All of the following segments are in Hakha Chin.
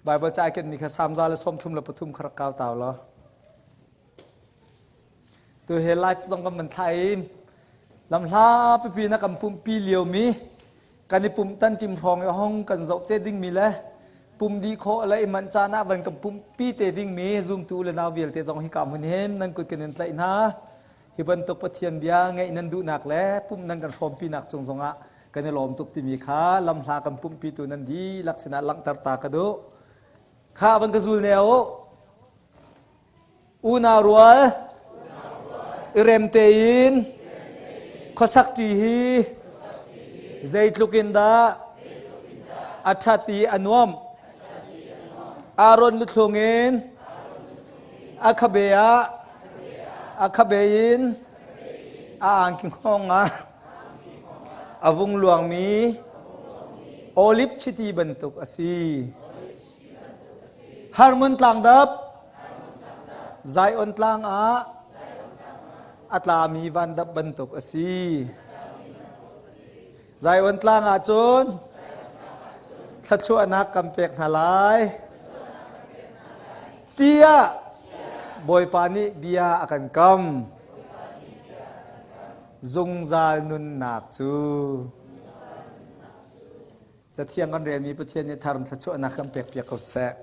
Baibal ca kenmi kha Salm 133 kha rak kau tau law. Tu he live zong kan van thla i lamhla pipi na kan pumpi liomi kan i pumh tan ṭim hrawng i hong kan zoh te dingmi le pum dih khawh le i manh caan ah van kan pumpi te dingmi zumtu le nau vialte zong hi ka hmun hin nan kut kan in tlaih hna. Hi bantuk Pathian bia ngeih nan duhnak le pumh nan kan hrawmpinak cung zongah kan i lawm tuk timi kha lamhla kan pumhpitu nan dihlak sinah langhter ta ka duh. Kha van ka zul ne u. Unau rual i rem tein khuasak ṭi hi zeitluk in dah a ṭhat i a nuamh. Aaron luthlung in a khabe ah a khabe in a angki hngawng ah a vung luangmi oliv chiti bantuk a si. Hermon tlangdap Zion tlang ah a tlami vandap bantuk a si. Zion tlang ah cun thluachuahnak kan pek hna lai tiah Bawipa nih bia a kan kam. Zungzal nunnak cu Cathiang kan relmi Pathian nih tharum thluachuahnak kan pekpiak ko seh.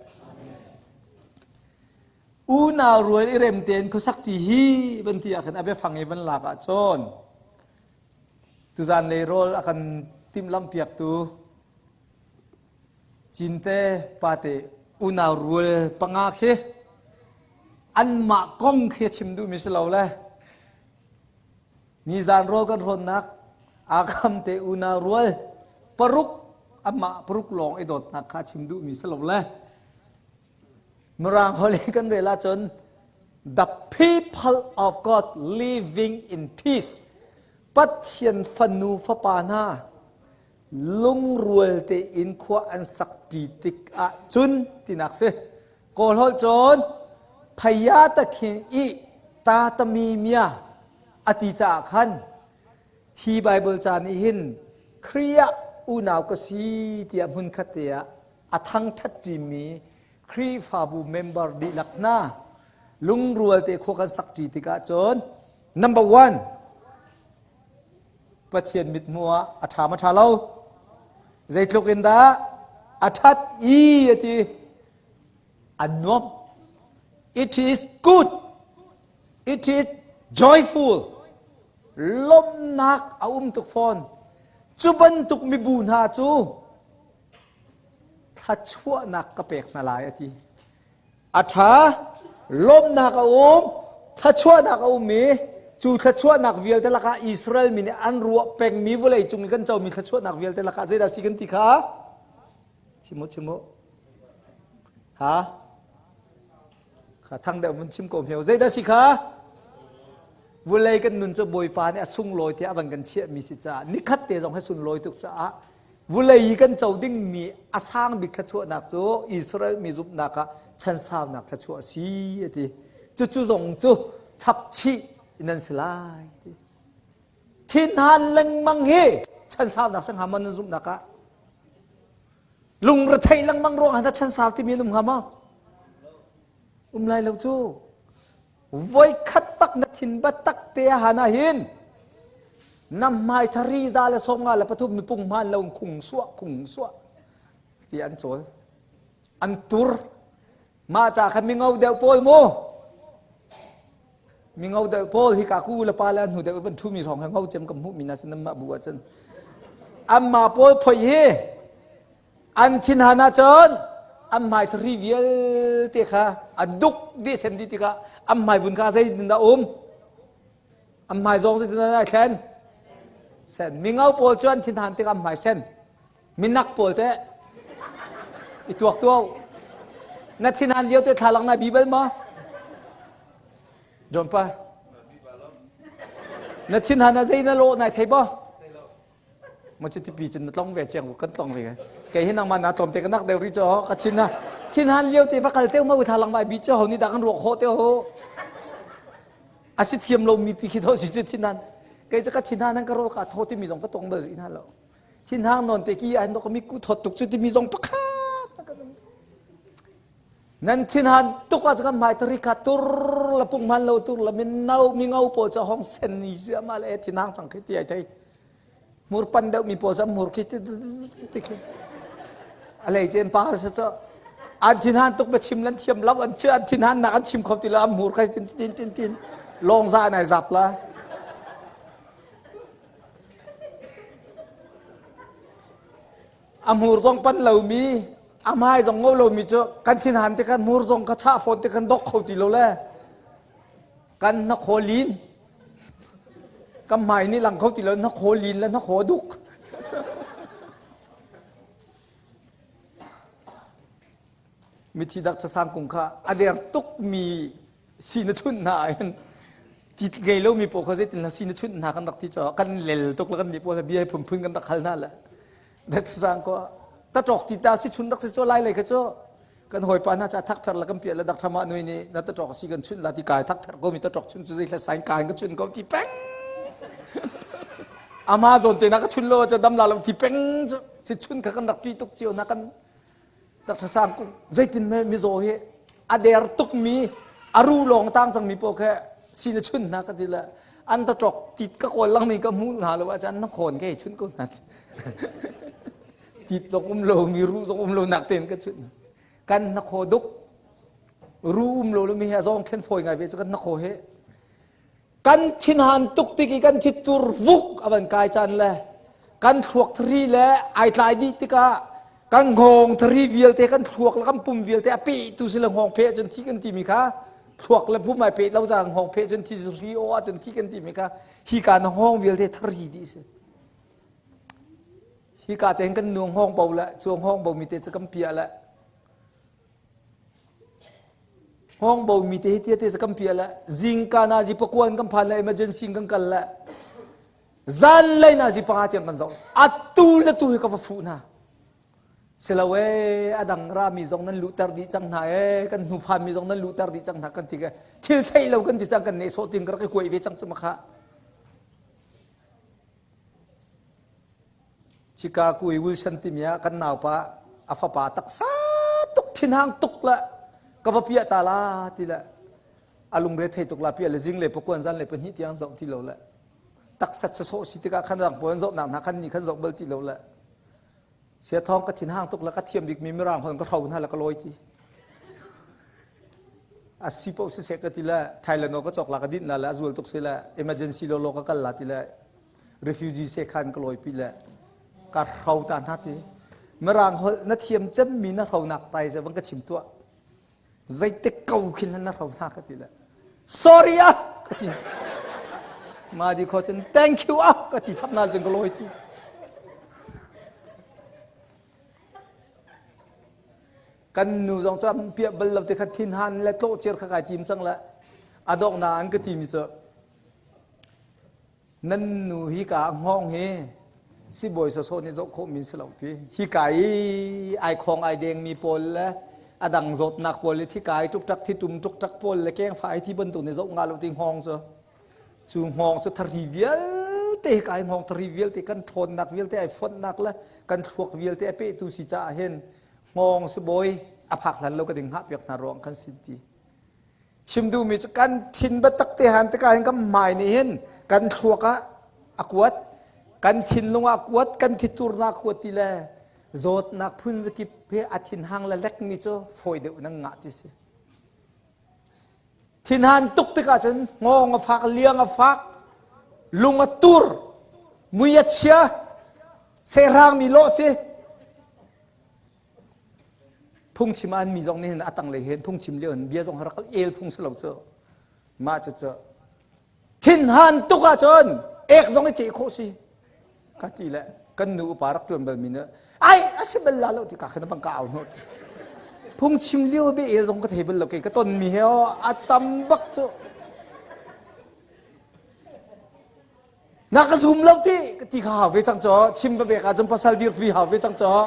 Unau rual i rem tein khuasak ṭi hi van ti ah khan a biafang i van lak ahcun tuzan lei rawl a kan timhlamh piaktu Cinte pate unau rual panga khi anmah kong khi a chim duhmi si lo le Nizan rawl kan hrawnnak Akham te unau rual paruk amah paruk lawng i dawtnak kha chim duhmi si lo le Mirang holh i kan rel ahcun the people of God living in peace Pathian fanu fapa hna lungrual tein khua an sak ṭi tik ahcun tinak si Kawl holh cun phaya takhin i tatami mia a ti caah khan hi Bible ca nih hin Khrih ah unau ka si tiah hmunkhat te ah a thangṭhat ṭimi Khrihfabu member dihlak hna lungrual te khua kan sak ṭi tikah cun number one Pathian mithmuh ah a ṭha ma ṭha lo zeitluk in dah a ṭhat i a ti a nuam it is good it is joyful lawmhnak a um tuk fawn cu bantuk mibu hna cu thluachuahnak ka pek hna lai a ti A ṭha, lawmhnak a um, thluachuahnak a um i cu thluachuahnak vialte lakah Israel mi nih an ruah pengmi vawlei cung i kan comi thluachuahnak vialte lakah zeidah si kan ti kha? Chim u, chim u. Ha? Kha thang deuh mun chim ko hmeu. Zeidah si kha? Vulei kan nun cu Bawipa nih a sunglawi tiah a van kan chiahmi si caah nikhat te zong hi sunlawi tuk caah Vulei i kan co dingmi a sang bik thluachuahnak cu Israel mi zumhnak ah chansaunak thluachuah a si a ti. Cucu zong cu chapchih in an si lai ti. Thinhan lengmang hi chansaunak sang hnga maw nan zumhnak ah? Lungretheih lengmang ruangah dah chansau timi an um hnga maw? Um lai lo cu. Voikhat tak na thin bat tak te a han ahhin na hmai thari za le som nga le pathum mipung hman lo khung suah khung suah ti an cawl an tur mah ca khan mingo deuh pawl mu mingo deuh pawl hi ka ku le pa le hnu deuh van thu mi hrawng he ngo cem kam hmuh mi na sin mah bu ahcun amma pawl phoi hi An thinhan ahcun an hmai thari vialte kha a duk dih sen dih tikah an hmai vun kha zeitindah um? An hmai zawng zeitindah ai thlen? Sen. Mingau pawl cu an thinhan tikah an hmai sen. Minak pawl teh i tuak tuau. Na thinhan lio te thla lang na bi bal ma? John pa. Na thinhan ah zei na lawh nai thei ba? Mo cu tipi cun na tlong ve chiang kan tlong ve kei hi nangmah na tlawm te ka nak deuh ri cho ka thin na thin han lio te va kal te ma tha lang mai bi cho ho ni da kan ruak kho te ho asi thiam lo mi pi khi tho si chu thin han kei chu ka thin han an ka ro ka tho ti mi zong ka tong bal ri na lo thin hang non te ki an do ka mi ku thot tuk chu ti mi zong pakhat. Nan thinhan tuk ah kan hmai tari kha tur la pung man lo tur la min no mi ngo pawl cha hong sen ni zia ma le thinhang chang khi ti ai thei. Mur pan deuh mi pawl cha mur khi ti ti khi. A lei chen pa sa cha an thinhan tuk ba chim lan thiam lo an chu an thinhan nak an chim kho ti la mur khai tin tin tin tin long za nai zap la. A hmur zong pan lomi, a hmai zong ngo lomi cu kan thinhan te kan hmur zong kha chah fawn te kan dok kho ti lo le kan hnakhaw lin kan hmai nih lang kho ti lo hnakhaw lin le hnakhaw duk mithi dak chasang kung kha a der tuk mi si na chunh hna ahhin ti ngei lomi pawl kha zeitin si na chunh hna kan rak ti caw kan lel tuk le kan nih pawl bia phunphun kan rak hal hna le sang ko taṭawk ti ta si chun rak si cho lai lei kha cu kan hawipa hna cha thak pher la kan piah la dak thama nui nih na taṭawk si kan chunh la ti kai thak pher ko mi taṭawk chun cu zei hla sain kai ka chun ko ti peng ama zawn te na ka chun lo cha dam la lo ti peng cu si chun kha kan rak ṭi tuk cio na kan Taksa sang kung zeitin me mizaw hi a der tukmi a ru lawng tang cangmi pawl khe si na chun hna ka ti le an ta ṭok tit ka kawl langmi ka hmuh hna lo ahcun na khawn ke chun ko hna tit zong um lo mi ru zong um lo nak tein ka chun kan na khaw duk ru um lo mi hi a zawng thlen fawi ngai ve cu kan na khaw he Kan thinhan tuk tik i kan thittur vuk a van kai caan le kan thluak thari le ai tlai dih tikah kan hngawng thari vialte kan thluak le kan pum vialte a peh tu si le hngawng pheh cun thi kan timi kha thluak le pum ai peh lo caah hngawng pheh cun thi ri aw ah cun thi kan timi kha hi ka na hngawng vialte thari dih si hi ka te kan nu hngawng bo le cu hngawng bo mi te cu kan piah le Hngawng bomi te hi tia te kan piah le zingka nazi pakuan kan phan le emergency kan kal le zanlei nazi panga tiang kan zoh atu le tu hi ka va fuh hna silo e adang rami zong nan luhter dih cang hna e kan hnu phan mi zong nan luhter dih cang hna kan ti ke thil thei lo kan ti cang kan nehsawh ting ka rak i kuai ve cang cu makha Chicago i Wilson timi ah kan naupa a fapa taksa tuk thinhang tuk le ka va piah ta la ti le a lungre thei tuk la piah le zing le pakuan zan le pahnih tiang zoh ti lo le taksat sasawh si tikah khan dang pawl an zohnak hna khan ni khan zoh bal ti lo le sia thawng ka thinhang tuk le ka thiam bik mi mirang hon ka hro hna le ka lawi ti a si paoh siseh ka ti le Thailand ka cawk la ka dinh la le a zual tuk si le emergency lo lo ka kal la ti le refugee se khan ka lawipi le ka hro ta hna ti mirang holh na thiam cemmi na hronak tai ze vang ka chim tuah zeitik ko khin na hro hna ka ti le sorry ah ka ti ma di kho cun thank you ah ka ti chap na cun ka lawi ti kan nu zong cu piah bal lo te kha thin han le tlawh cer kha kai tim cang le adok na an ka ti mi cu Nan nu hika a hngawng hi sibawi sawsawh nih zoh khawh min si lo ti. Hika i ai khawng ai dengmi pawl le a dang zawtnak pawl le thika i ṭukṭak thitum ṭukṭak pawl le kengfa ai thi bantuk nih zoh nga lo ti hngawng cu. Cu hngawng cu thari vialte hika i hngawng thari vialte kan ṭhawnnak vialte ai fonhnak le kan thluak vialte a pehtu si caah hin hngawng sibawi a phak hlan lo ka ding hngah piak hna ruang kan si ti. Chim duhmi cu kan thin biatak te han tikah hin kan hmai nih hin kan thluak ah a kuat, kan thinlung ah a kuat, kan thiturnak a kuat ti le zawtnak phun zakip he a thinhang le lekmi cu fawi deuh nan ngah ti si. Thinhan tuk tikah cun hngawng a fak, liang a fak, lung a tur, mui a chia, sehrangmi lawh si, Phungchim an mi zong nih hin a tanglei hin phungchim lio in bia zong rak el phung si lo cu. Mah cu cu thinhan tuk ahcun ek zong i ceh khawh si. Ka ti le kan nu upa rak ṭuan bal mi nih ai a si bal la lo ti ka khan bang ka au hnawh cu. Phungchim lio be el zong ka thei bal lo kei ka ton mi he aw a tam bak cu. Na ka zum lo ti ka ti kha hau ve cang caw chim va bek ahcun pasal dirpi hau ve cang caw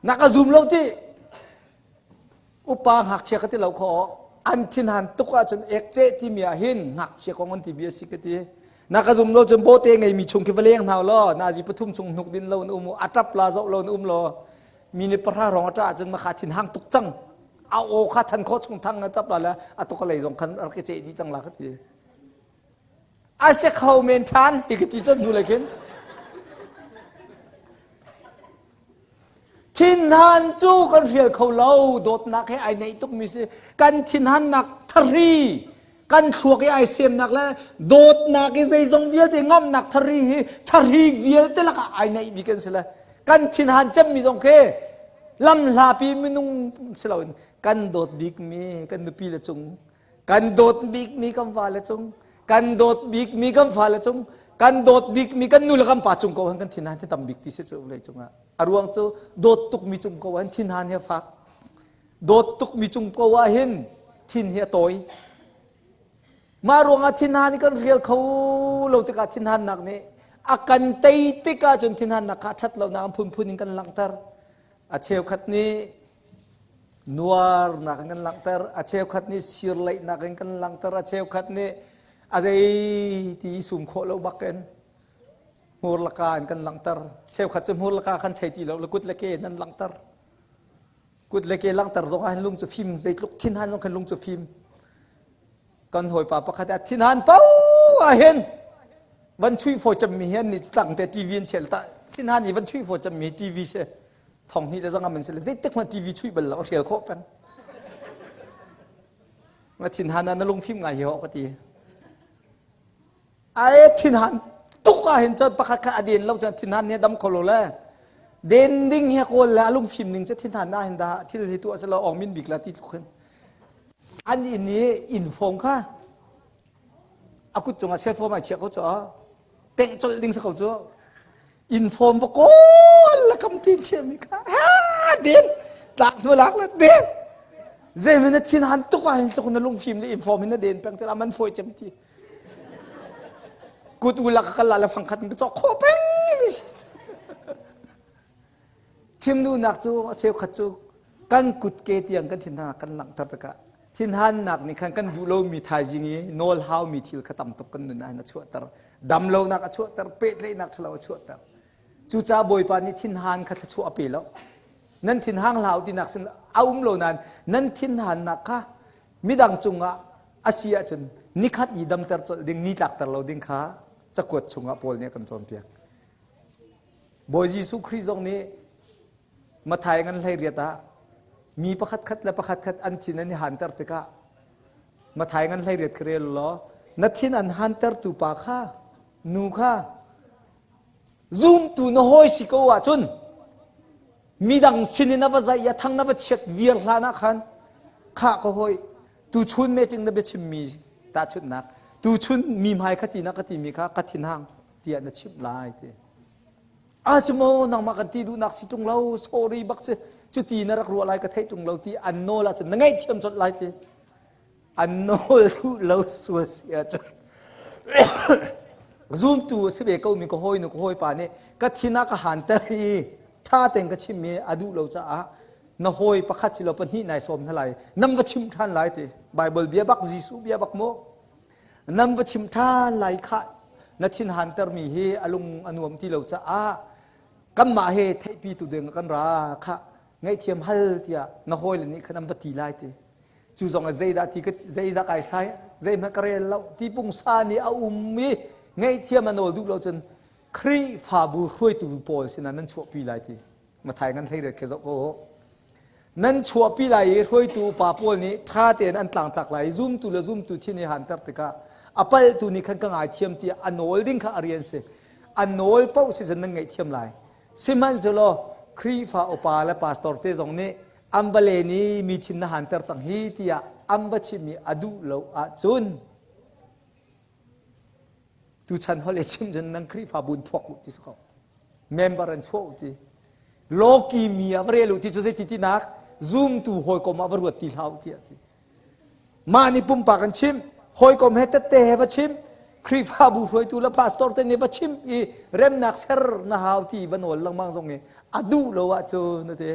na ka zum lo ti upa ngakchia ka ti lo kho an thinhan tuk ahcun ek ceh timi ah hin ngakchia kong an ti bia si ka ti na ka zum lo cun bawte ngeimi chung khi va leng hna law nazi pathum chung hnuk din lo na um a tap la zoh lo na um law mi ni pahra rong a ṭah ahcun makha thinhang tuk cang. A aw kha than khawh chung thang na chap la le a tuk lei zong khan rak i ceh dih cang la ka ti. A si kho men ṭhan hi ka ti cun hnu le khin. Thinhan cu kan hrial kho lo dawtnak he ai neih tukmi si kan thinhannak thari kan thluak i ai semnak le dawtnak i zeizong vialte ngamnak thari hi thari vialte lakah ai neih bik an si le kan thinhan cemmi zong khi lamhlapi minung si loin kan dawt bikmi kan nupi le cung kan dawt bikmi kan fale cung kan dawt bikmi kan fale cung kan dawt bikmi kan nu le kan pa cung ko han kan thinhan hi tam bik ti si cu vawlei cungah a ruang cu dawt tukmi cung ko han thinhan hi a fak dawt tukmi cung ko ah hin thin hi a tawi mah ruangah thinhan hi kan rial kho lo tikah thinhannak nih a kan tei tikah cun thinhannak kha ṭhat lonak phunphun in kan langhter a cheukhat nih nuarnak in kan langhter a cheukhat nih sirleihnak in kan langhter a cheukhat nih a zei ti sum khawh lo bak in hmur laka in kan langhter cheukhat cu hmur laka khan chei ti lo le kut le ke in an langhter kut le ke langhter zong ah hin lung cu fim zeitluk thinhan zong khan lung cu fim kan hawipa pakhat a thinhan pau ah hin van chui fawi cemmi hi an nih tlang te TV an chel ta thinhan i van chui fawi cemmi TV se thong hnih le zangam an si le zeitik hmanh TV chuih bal lo a hrial khawh peng ma thinhan ah na lungfim ngai hi ho ka ti ai thinhan tuk ah hin cun pakhat kha a den lo cun thinhan nih dam kho lo le den ding hi kawl le a lungfim ning cu thinhan na hin dah thil hi tuah selo ong min bik la ti tluk hin an inn i inn fong kha a kut cungah cell phone ai chiah ko cu tengh colh ding si ko cu inform va kawl la kam tin chiami kha ha den tlak hnu lak la den zei na thin han tuk ah hin tluk na lungfim le inform in na den peng te man foi cem ti kut u lak kal la le fangkhat ka cok kho peng chim duhnak cu a cheukhat cu kan kut ke tiang kan thin kan langhter tikah thinhannak nih khan kan duh lomi thaizing i nawl haumi thil kha tam tuk kan nun ah hin a chuahter damlonak a chuahter pehtlaihnak ṭhalo a chuahter cucaah bawipa nih thinhan kha thluachuah a pe lo nan thinhang hlah u tinak sin a um lo nain nan thinhannak kha midang cungah a si ahcun nikhat i damter colh ding ni tlakter lo ding kha cakuat chungah Paul nih a kan cawnpiak Bawi Jesuh Khrih zong nih Mathai ngan hlei riat ah mi pakhat khat le pakhat khat an thin an i hanter tikah Mathai ngan hlei riat kha rel law na thin an hantertu pa kha nu kha zumtu na hawi si ko ahcun midang sin in a va zaih i a thang na va chiat viar hlan ah khan khah ka hawi tuchun meeting na biachimmi tahchunhnak tuchun mi hmai kha ti na ka timi kha ka thinhang tiah na chimh lai ti A si maw nangmah kan ti duhnak si ṭung lo sorry bak si cuti na rak ruah lai ka theih ṭung lo ti an nawl ahcun na ngaihthiam colh lai ti an nawl duh lo sual si ahcun zumtu a si ve ko mi ka hawinu ka hawipa nih ka thin ah ka hanter i ṭha tein ka chimmi a duh lo caah na hawi pakhat si lo pahnih nai sawm hna lai nam va chim ṭhan lai ti Bible bia bak Jesuh bia bak mu Nan va chim ṭhan lai khah na thin hantermi hi a lung a nuam ti lo caah kanmah he theihpi tu ding kan ra khah ngaihthiam hal tiah na hawile nih khan an va ti lai ti cu zong ah zeidah ti zeidah kai sai zeihmanh ka rel lo ti pungsa nih a um i ngaihthiam a nawl duh lo cun Khrihfabu hruaitu pawl sinah nan chuahpi lai ti Mathai ngan hlei ret khi zoh ko nan chuahpi lai i hruaitu upa pawl nih ṭha tein an tlangtlak lai i zumtu le zumtu thin i hanter tikah a palhtu nih khan ka ngaithiam tiah a nawl ding kha a rian si a nawl paoh si cun nan ngaihthiam lai sihmanhsehlaw Khrihfa upa le pastor te zong nih an va len i mi thin na hanter cang hi tiah an va chimh i a duh lo ahcun tuchan holh i chim cun nan Khrihfabu in phuak u ti si ko member an chuah u ti lawki mi ah va rel u ti cu zeiti tinak zumtu hawikom ah va ruat ti hlah u ti a ti mah nih pumpak an chim hawikom he tette he va chim Khrihfabu hruaitu le pastor te nih va chim i remnak ser na hau ti va nawl lengmang zong i a duh lo ahcun a ti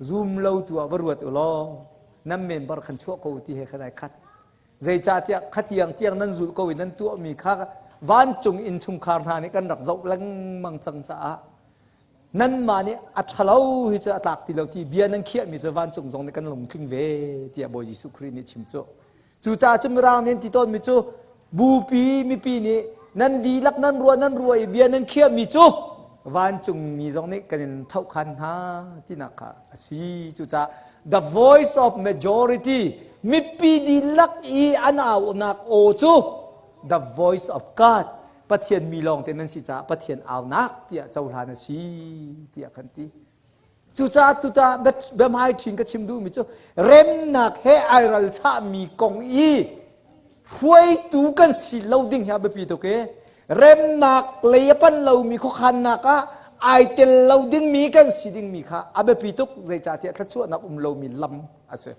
zum lo tu ah va ruat u law nan member khan chuah ko ti he khan ai khat Zeicahtiah khatiang tiang nan zulh ko i nan tuahmi kha vancung innchungkhar hna nih kan rak zoh lengmang cang caah. Nanmah nih a ṭhalo hi cu a tlak ti lo ti bia nan khiahmi cu vancung zong nih kan lungtling ve tiah Bawi Jesuh Khrih nih chim cu. Cucaah cu Mirang nih an ti tawnmi cu bupi mipi nih nan dihlak nan ruah nan ruah i bia nan khiahmi cu vancungmi zong nih kan in thohkhan hna tinak kha a si. Cucaah the voice of majority mipi dihlak i an aunak aw cu the voice of God Pathian mi lawng te nan si caah Pathian aunak tiah cohlan a si tiah kan ti. Cucaah tuta biahmai ṭhin ka chim duhmi cu remnak he ai ralchahmi kong i hruaitu kan si lo ding hi a biapi tuk i remnak lei a pan lomi khuakhannak ah ai tel lo dingmi kan si dingmi kha a biapi tuk zeicahtiah thluachuahnak um lomi lam a si.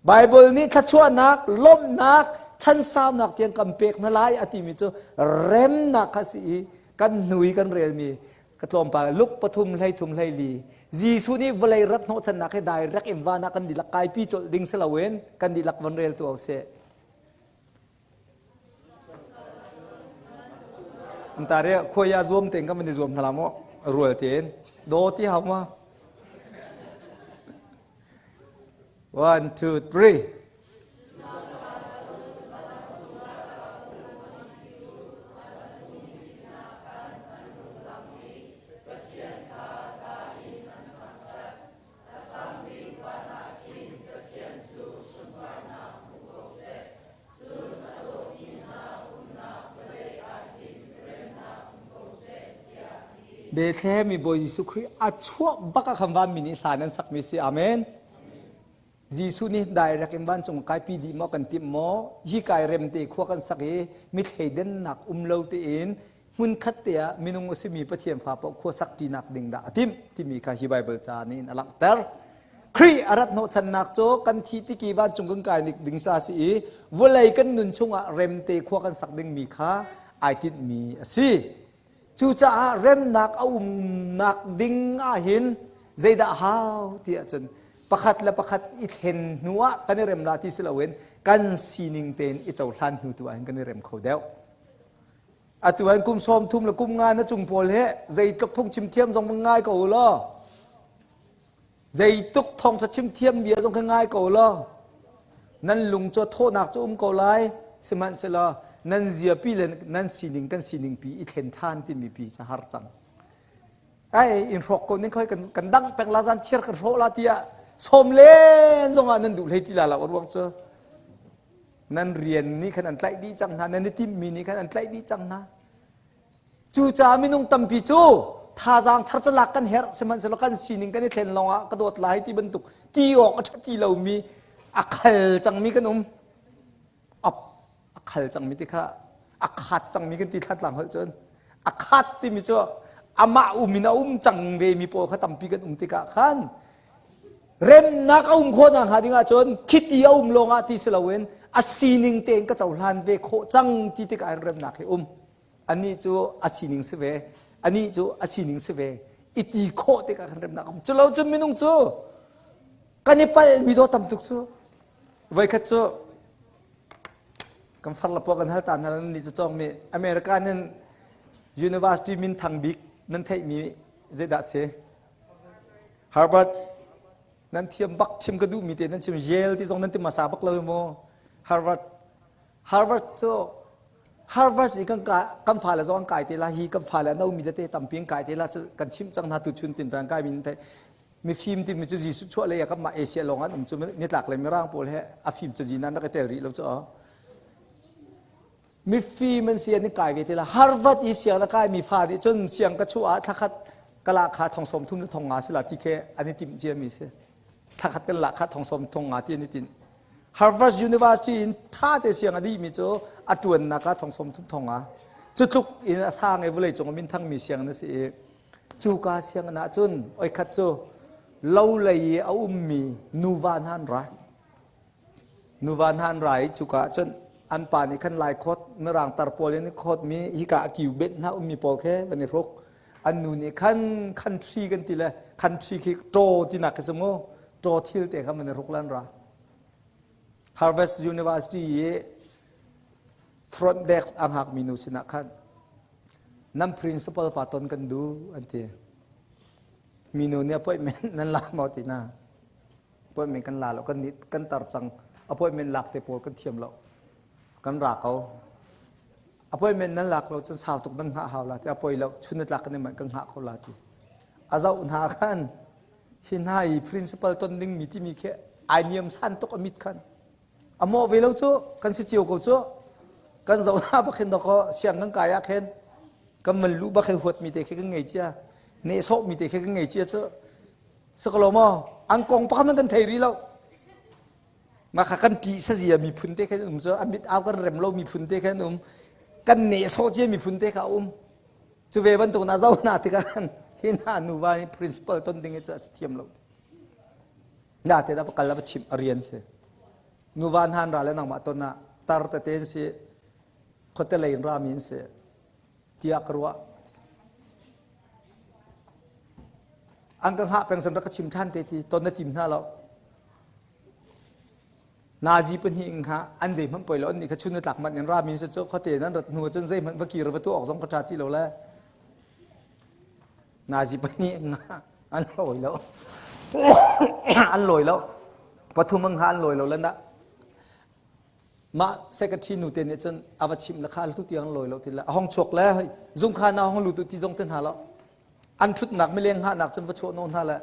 Baibal nih thluachuahnak, lawmhnak, chansaunak tiang kan pek hna lai a timi cu remnak kha si i kan hnu i kan relmi ka tlawmpal Luke pathum 13 12 Jesuh nih vawlei rat hnawhchannak hi direct in van ah kan dihlak kaipi colh ding si loin kan dihlak von rel tu seh. Antare khuaya zuam tein kan van i zuam hna la maw rual tein do ti hau ma One, two, three. Bethlehem i Bawi Jesuh Khrih a chuah bak ah khan vanmi nih hla nan sakmi si. Amen. Jesuh nih direct in vancung kaipi dih maw kan timh maw? Hi kai rem te khua kan sak i mithleidennak um lo tein hmunkhat te ah minung a simi Pathian fa paoh khua sak ṭinak ding dah a timh timi kha hi Baibal ca nih in a langhter. Khrih a rat hnawhchannak cu kan thi tiki vancung kan kai ding sa si i vawlei kan nun chungah remte khua kan sak dingmi kha ai tinhmi a si. Cucaah remnak a umnak ding ahhin zeidah hau ti ahcun pakhat le pakhat i thlen hnu ah kan i rem la ti si loin kan sining tein i cohlan hnu tu ahhin kan i rem kho deuh. Atu an kum 30 le kum nga na cung pawl he zeitluk phungchim thiam zong ngai ko u law Zeituk thawngṭha chim thiam bia zong kha ngai ko law nan lung cu thawhnak cu um ko lai sihmanhsehlaw nan ziapi le nan sining kan sining pi i thlen ṭhan timi pi cu har cang. Ai in hrawk ko ning khoi kan kan dang peng la zan chiar kan hrawh la tiah sawm len zong ah nan duh hlei ti la lo ruang cu nan rian nih khan an tlaih dih cang hna nan i timhmi nih khan an tlaih dih cang hna Cucaah minung tampi cu thazaang thar cu lak kan herh sihmanhsehlaw kan sining kan i thlen lawngah ka dawt lai ti bantuk ti awk a ṭha ti lomi a khal cangmi kan um. Ap a khal cangmi ti kha a khat cangmi kan ti thlatlang holh cun a khat timi cu amah um in a um cang ve mi pawl kha tampi kan um tikah khan remnak a um khawh nakhnga ding ahcun khiti a um lawngah ti si loin a sining tein ka cohlan ve khawh cang ti tikah remnak hi um. Anih cu a sining si ve. Anih cu a sining si ve. I ti khawh tikah kan remnak um. Culo cun minung cu kan i palmi daw tam tuk cu. Voikhat cu kan far la puak kan hal ta hna nan nih cu cawngmi America nan university min thang bik nan theihmi zeidah si? Harvard nan thiam bak chim ka duhmi te nan chim Yale ti zong nan ti hmasa bak lo mu Harvard Harvard cu Harvard i kan kan fale zong an kai te la hi kan fale an mi tete tampi an kai te la kan chimh cang hna tuchun tin tan kai min te mifim timi cu Jesuh chuah lei ah kan mah Asia lawng an um cu nitlak le mirang pawl he a fim cazi nan rak i tel rih lo cu mifim an si an i kai ve te la Harvard i siang na kai mi fa nih cun siang ka chuah ah thlakhat kala kha thong som thum le thong nga sila ti khe an i timh cia mi si thlakhat kan lah kha thong som thong nga ti an i tinh Harvard University in ṭha te siang a dihmi cu a ṭuannak ah thong 30 thong ah cu tluk in a sang i vawlei cung minthang mi sianginn a si i cuka sianginn ah cun oikhat cu lo lei i a ummi nuva hna an ra nuva hna an ra i cuka ah cun an pa nih khan lai khawt mirang tar pawl in khawt mi hika a kiu benh hna ummi pawl khi van i hruk an nu nih khan country kan ti le country khi ṭaw tinak khi si mu ṭaw thil te kha man i hruk lan ra Harvard University i front desk a hngakmi nu sinah khan nan principal pa ton kan duh an ti. Minu nih appointment nan la maw ti na. Appointment kan la lo kan nih kan tar cang. Appointment lak te pawl kan thiam lo. Kan ra ko. Appointment nan lak lo cun sau tuk nan hngah hau la ti a poi lo chun na tlak kan i manh kan hngah ko la ti. A zoh hna khan hi hna i principal ton ding mi timi khi ai niam san tuk a mit khan. A mawh ve lo cu kan si cio ko cu. Kan zoh hna bak hin dawkaw siang kan kai ah khin kan van luh bak hin huat mi te khi kan ngei cia. Nehsawh mi te khi kan ngei cia cu. Sakalo maw? An kong pakhat man kan thei rih lo. Mah kha kan ṭih sazia miphun te khan um cu a mit au kan rem lo miphun te khan um kan nehsawh cia miphun te kha um cu ve bantuk na zo na tikah khan hi hna nuva nih principal ton ding cu a si thiam lo na te da va kal va chimh a rian si nuva hna an ra le nangmah ton ah tar tete an si khuate lei in rami an si tiah ka ruah an ka hngah peng san rak ka chim ṭhan te ti ton na tim hna lo Nazi pahnih in kha an zeihmanh poi lo an nih kha chun tlak manh in rami si cu khuate nan rat hnu cun zeihmanh va kir va tuah awk zong ka ṭha ti lo le Nazi pahnih in an lawi lo an lawi lo pathum in kha an lawi lo le na mah secretary nu te nih cun a va chimh le kha tu tiang lawi lo ti le a hong chuak le hoi zung kha na hong lut ti zong te hna lo an ṭhutnak mileng hngahnak cun va chuah nawn hna le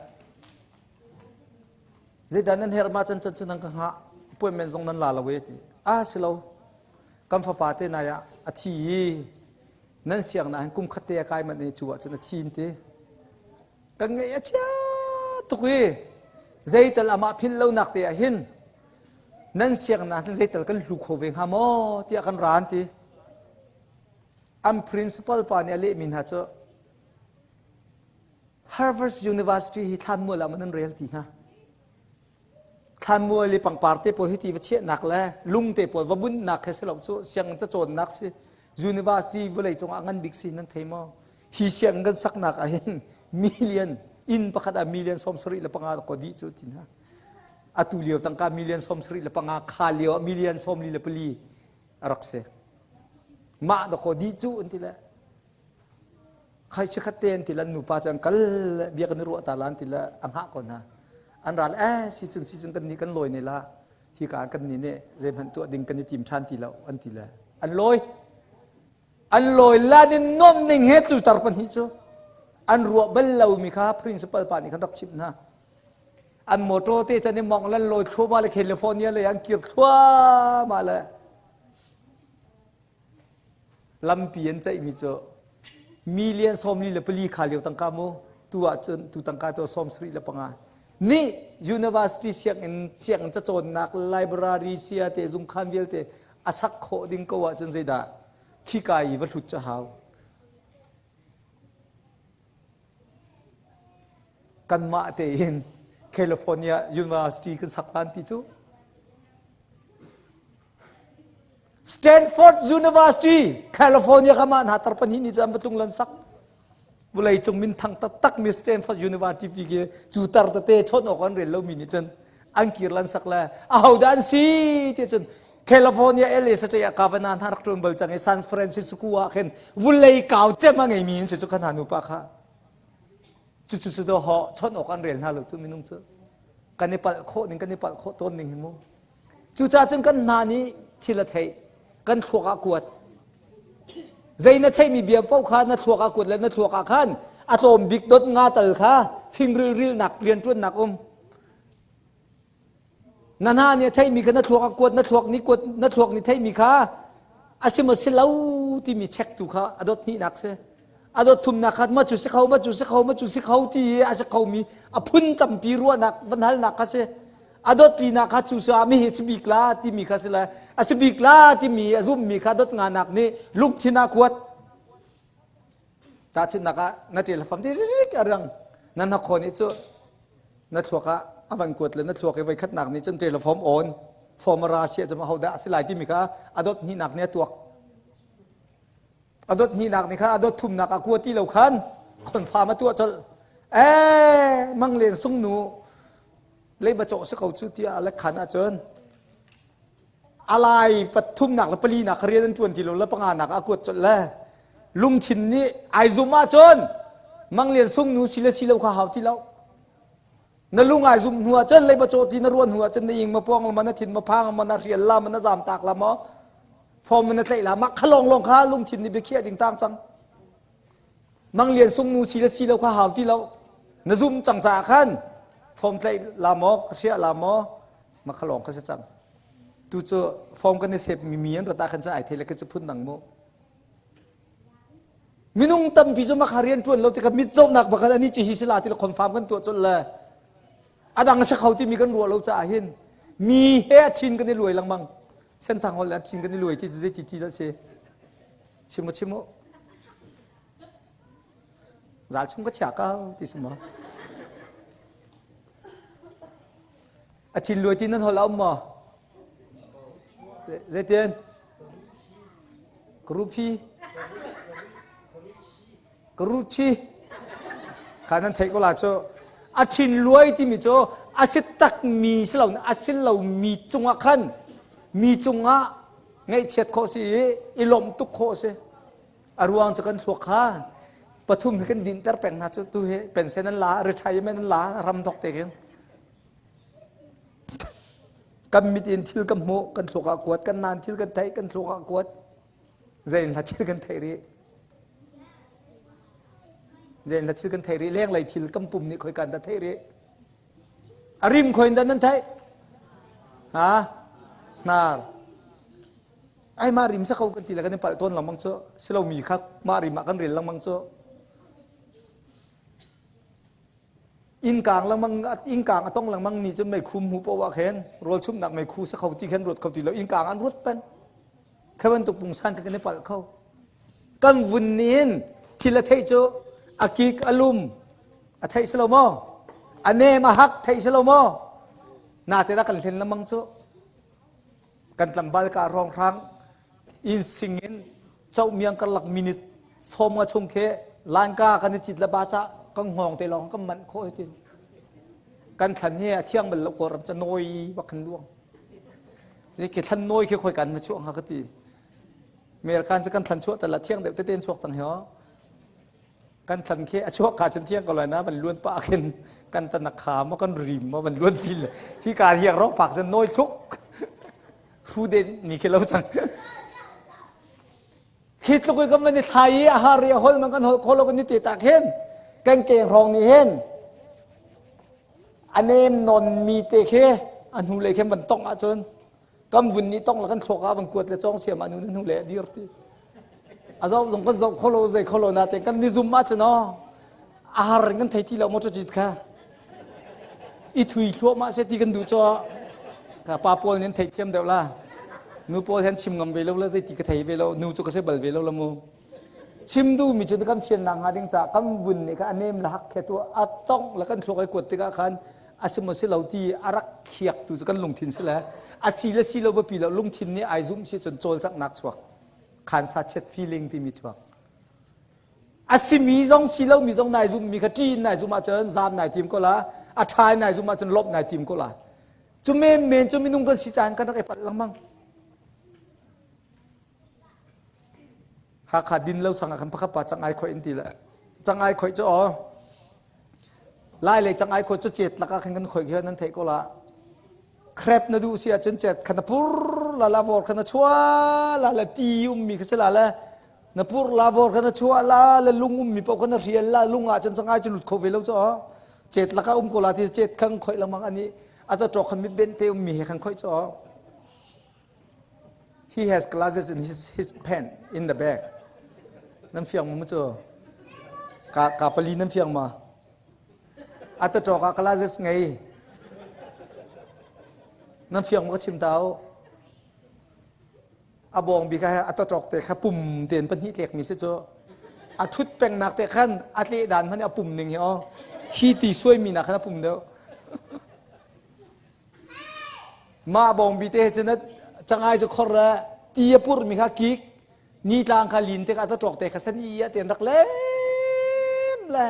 Zeidah nan herh ma can can cu nan ka hngah appointment zong nan la lo e ti. Ah si lo. Kan fapa te nai ah a thi i nan siang na hin kum khat te a kai manh i cu ah cun a thi in ti. Kan ngaih a chia tuk i zeital amah philh lo nak te ah hin nan siang na hin zeital kan hlu kho ve hnga maw tiah kan ra an ti. An principal pa nih a lehmi hna cu Harvard University hi thlanmual ah maw nan rel ti hna? Thlanmual i pangpar te pawl hi ti va chiahnak le lung te pawl va bunhnak he si lo cu sianginn cacawnnak si. University vawlei cungah ngan bik si nan thei maw? Hi sianginn kan saknak ah hin million inn pakhat ah million 75 ko dih cu ti hna. Atu lio tangka million 75 kha lio ah million 44 a rak si. Mah dakaw dih cu an ti le Khai chikkhat te an ti le an nupa cu an kal le bia kan i ruah ta la an ti le a hngah ko hna. An ral eh si cun si cun kan nih kan lawi ne la hi ka kan nih nih zeihmanh tuah ding kan i tim ṭhan ti lo an ti le an lawi. An lawi la nin nuam ning he cu tar pahnih cu an ruah bal lomi kha principal pa nih khan rak chimh hna. An motor te chan i mong lan lawi thluahmah le California lei an kir thluahmah le Lampi an ceihmi cu million 44 kha lio tangka mu tu ahcun tu tangka cu 75 nih university sianginn sianginn cacawnnak library sia te zungkhan vialte a sak khawh ding ko ahcun zeidah khika i va hlut cu hau kanmah tein California University kan sak lan ti cu Stanford University, California ka mah hna tar pahnih nih cu an va tlung lan sak. Vulei cung minthang taktak mi Stanford University pi khi cu tar tete chawnh awk an rel lomi nih cun an kir lan sak le ahodah an si ti cun California LA sacai ah governor hna rak ṭuan bal cang i San Francisco ah khin vulei kau cem a ngeimi an si cu kha hna nupa kha cucu cu do ho chawnh awk an rel hna lo cu minung cu kan i palh khawh ning kan i palh khawh tawn ning hi mu Cucaah cun kan hna nih thil a theih, kan thluak ah kuat. Zei na theihmi bia paoh kha na thluak ah kuat le na thluak ah khan a tlawm bik dot nga tal kha fingrilh rilnak rianṭuannak um. Na hna nih a theihmi kha na thluak ah kuat, na thluak nih kuat, na thluak nih theihmi kha a si maw si lo timi check tu kha a dot hnihnak si. A dot thumnak kha ma cu si kho, ma cu si kho, ma cu si kho ti i a si khomi a phun tampi ruahnak van halnak kha si. A dot linak kha cu ah mi hi si bik la timi kha si le a si bik la timi a zummi kha dot nganak nih lungthin ah kuat. Tahchunhnak ah na ṭil fam ti rik a rang na hnakhaw nih cu na thluak ah a van kuat le na thluak i voikhatnak nih cun ṭil fom on fom a ra sia cu hodah a si lai timi kha a dot hnihnak nih a tuak. A dot hnihnak nih khan a dot thumnak ah kua ti lo khan khonfam a tuah colh. Ee manglen sungnu leiba cawh si ko cu tiah a lek khan ahcun a lai pathumnak le palinak rian an ṭuan ti lo le panganak ah a kuat colh le lungthin nih ai zum ahcun. Mang Lian Sung nu si le si lo kha hau ti lo. Na lung ai zum hnu ah cun leiba caw ti na ruan hnu ah cun na ing ma puang ma na thin ma phang ma na rial la ma na zam tak la maw form na tlaih la mah kha lawng lawng kha lungthin nih biakhiah ding tang cang. Mang Lian Sung nu si le si lo kha hau ti lo. Na zum cang caah khan form tlaih la maw ka hriah la maw ma kha lawng kha si cang. Tu cu form kan i sep mi mi an rat ah khan cu ai thei le ka cu phun dang mu. Minung tampi cu makha rian ṭuan lo tikah mit zohnak bakal ani cu hi sila ti le confirm kan tuah colh le a dang a si kho timi kan ruah lo caah hin mi he a thin kan i luai lengmang senthang hol le a thin kan i luai ti cu zeiti ti dah si chim u chim u zal chung ka chia ko ti si maw a thin luai ti nan hol a um maw zeitin Karupi Karuchi kha nan theih ko la cu a thin luai timi cu a si takmi si lo a si lomi cungah khan mi cungah ngaihchiat khawh si i i lawmh tuk khawh si a ruang cu kan thluak kha pathum hi kan dinter peng hna cu tu hi pension an la retirement an la ram thok te khin Kan mit in thil kan hmuh, kan thluak ah kuat, kan naan thil kan theih, kan thluak ah kuat. Zein hla thil kan theih rih. Zein hla thil kan theih rih. Lenglei thil kan pum nih khoi kan dah theih rih. A rim khoi in dah nan theih? Ha? Hnar. Ai mah rim sa ko kan ti le kan i palh tawn lengmang cu. Silo mi kha mah rim ah kan rel lengmang cu. Innkang lengmang innkang a tong lengmang ni cun meikhu hmu paoh ah khin rawl chumhnak meikhu sa kho ti khin ruat kho ti lo innkang an ruat peng. Kha bantuk pungsan kan i palh kho. Kan vun nih hin thil a theih cu a kik a lum a theih si lo maw? A nem a hak theih si lo maw? Na te dah kan hlen lengmang cu. Kan tlangval ka hrawnghrang inn sing in comiang karlak minute sawm nga chung khi lanka kan i cit le basa kan hngawng te lawng kan manh khawh hitin kan thlan hi a thiang bal lo kawlram ca nawi bak khan luang ni khi thlan nawi khi khoi kan ma chuah hnga ka ti American cu kan thlan chuah tal la thiang deuh tete chuak cang hi kan thlan khi a chuak ka cun thiang ko lai na van luan pa khin kan tan kha ma kan rim ma van luan til hi ka hiang rong pak cun nawi thluk Fu den ni khi lo cang. Khi tluk i kan van i thlai i a har i a hol man kan hol kholo kan i te tak hin kan keng hrawng nih hin a nem non mi te khi a hnu lei khin van tong ahcun kan vun nih tong le kan thluak ah van kuat le cawng siam ah nu hnu le a dir ti a zoh zong kan zoh kholo zei kholo na te kan ni zum ahcun aw a har in kan thei ti lo motor cit kha i thui thluahmah seh ti kan duh caw ka pa pawl nih an theihthiam deuh la nu pawl hian chim ngam ve lo la zeiti ka thei ve lo nu cu ka si bal ve lo la mu chim duh mi cu kan fian nak hnga ding caah kan vun nih kha a nem le hak khe tu a tongh le kan thluak ai kuat tikah khan a si maw si lo ti a rak khiak tu cu kan lungthin si le a si le si lo biapi lo lungthin nih ai zumh si cun cawlcanghnak chuak khansa chet feeling timi chuak A simi zong si lomi zong nai zummi kha ṭi in nai zum ahcun zaam nai tim ko la a ṭha in nai zum ahcun lawmh nai tim ko la cu menmen cu minung kan si caan kan rak i palh lengmang Hakha din lo sang ah khan pakhat pa cangai khoih in ti le cangai khoih cu aw lai lei cangai khoih cu cet lakah khan kan khoih khi nan theih ko la crab na duh si ahcun cet khan na pur la la vor khan na chua la la ti ummi kha si la le na pur la vor kha na chuah la le lung ummi paoh kha na hrial la lung ah cun cangai cu lut kho ve lo cu cet lakah um ko la ti cet khang khoih lengmang ani ata ṭok khan mit ben te ummi he khan khoih cu he has glasses in his his pen in the bag nan fiang mu cu ka ka pali nan fiang ma ata ṭok ah glasses ngei nan fiang mu ka chim tau A bawng bik ah a taṭawk te kha pum tein pahnih tlekmi si cu a ṭhut pengnak te khan a tleh dan hmanh a pum ning hi aw hi ti suaimi nak khan a pum deuh mah bawng bi te cun cangai cu khor le ti a purmi kha kik nitlang kha lin te kha a taṭawk te kha san i a ten rak lem le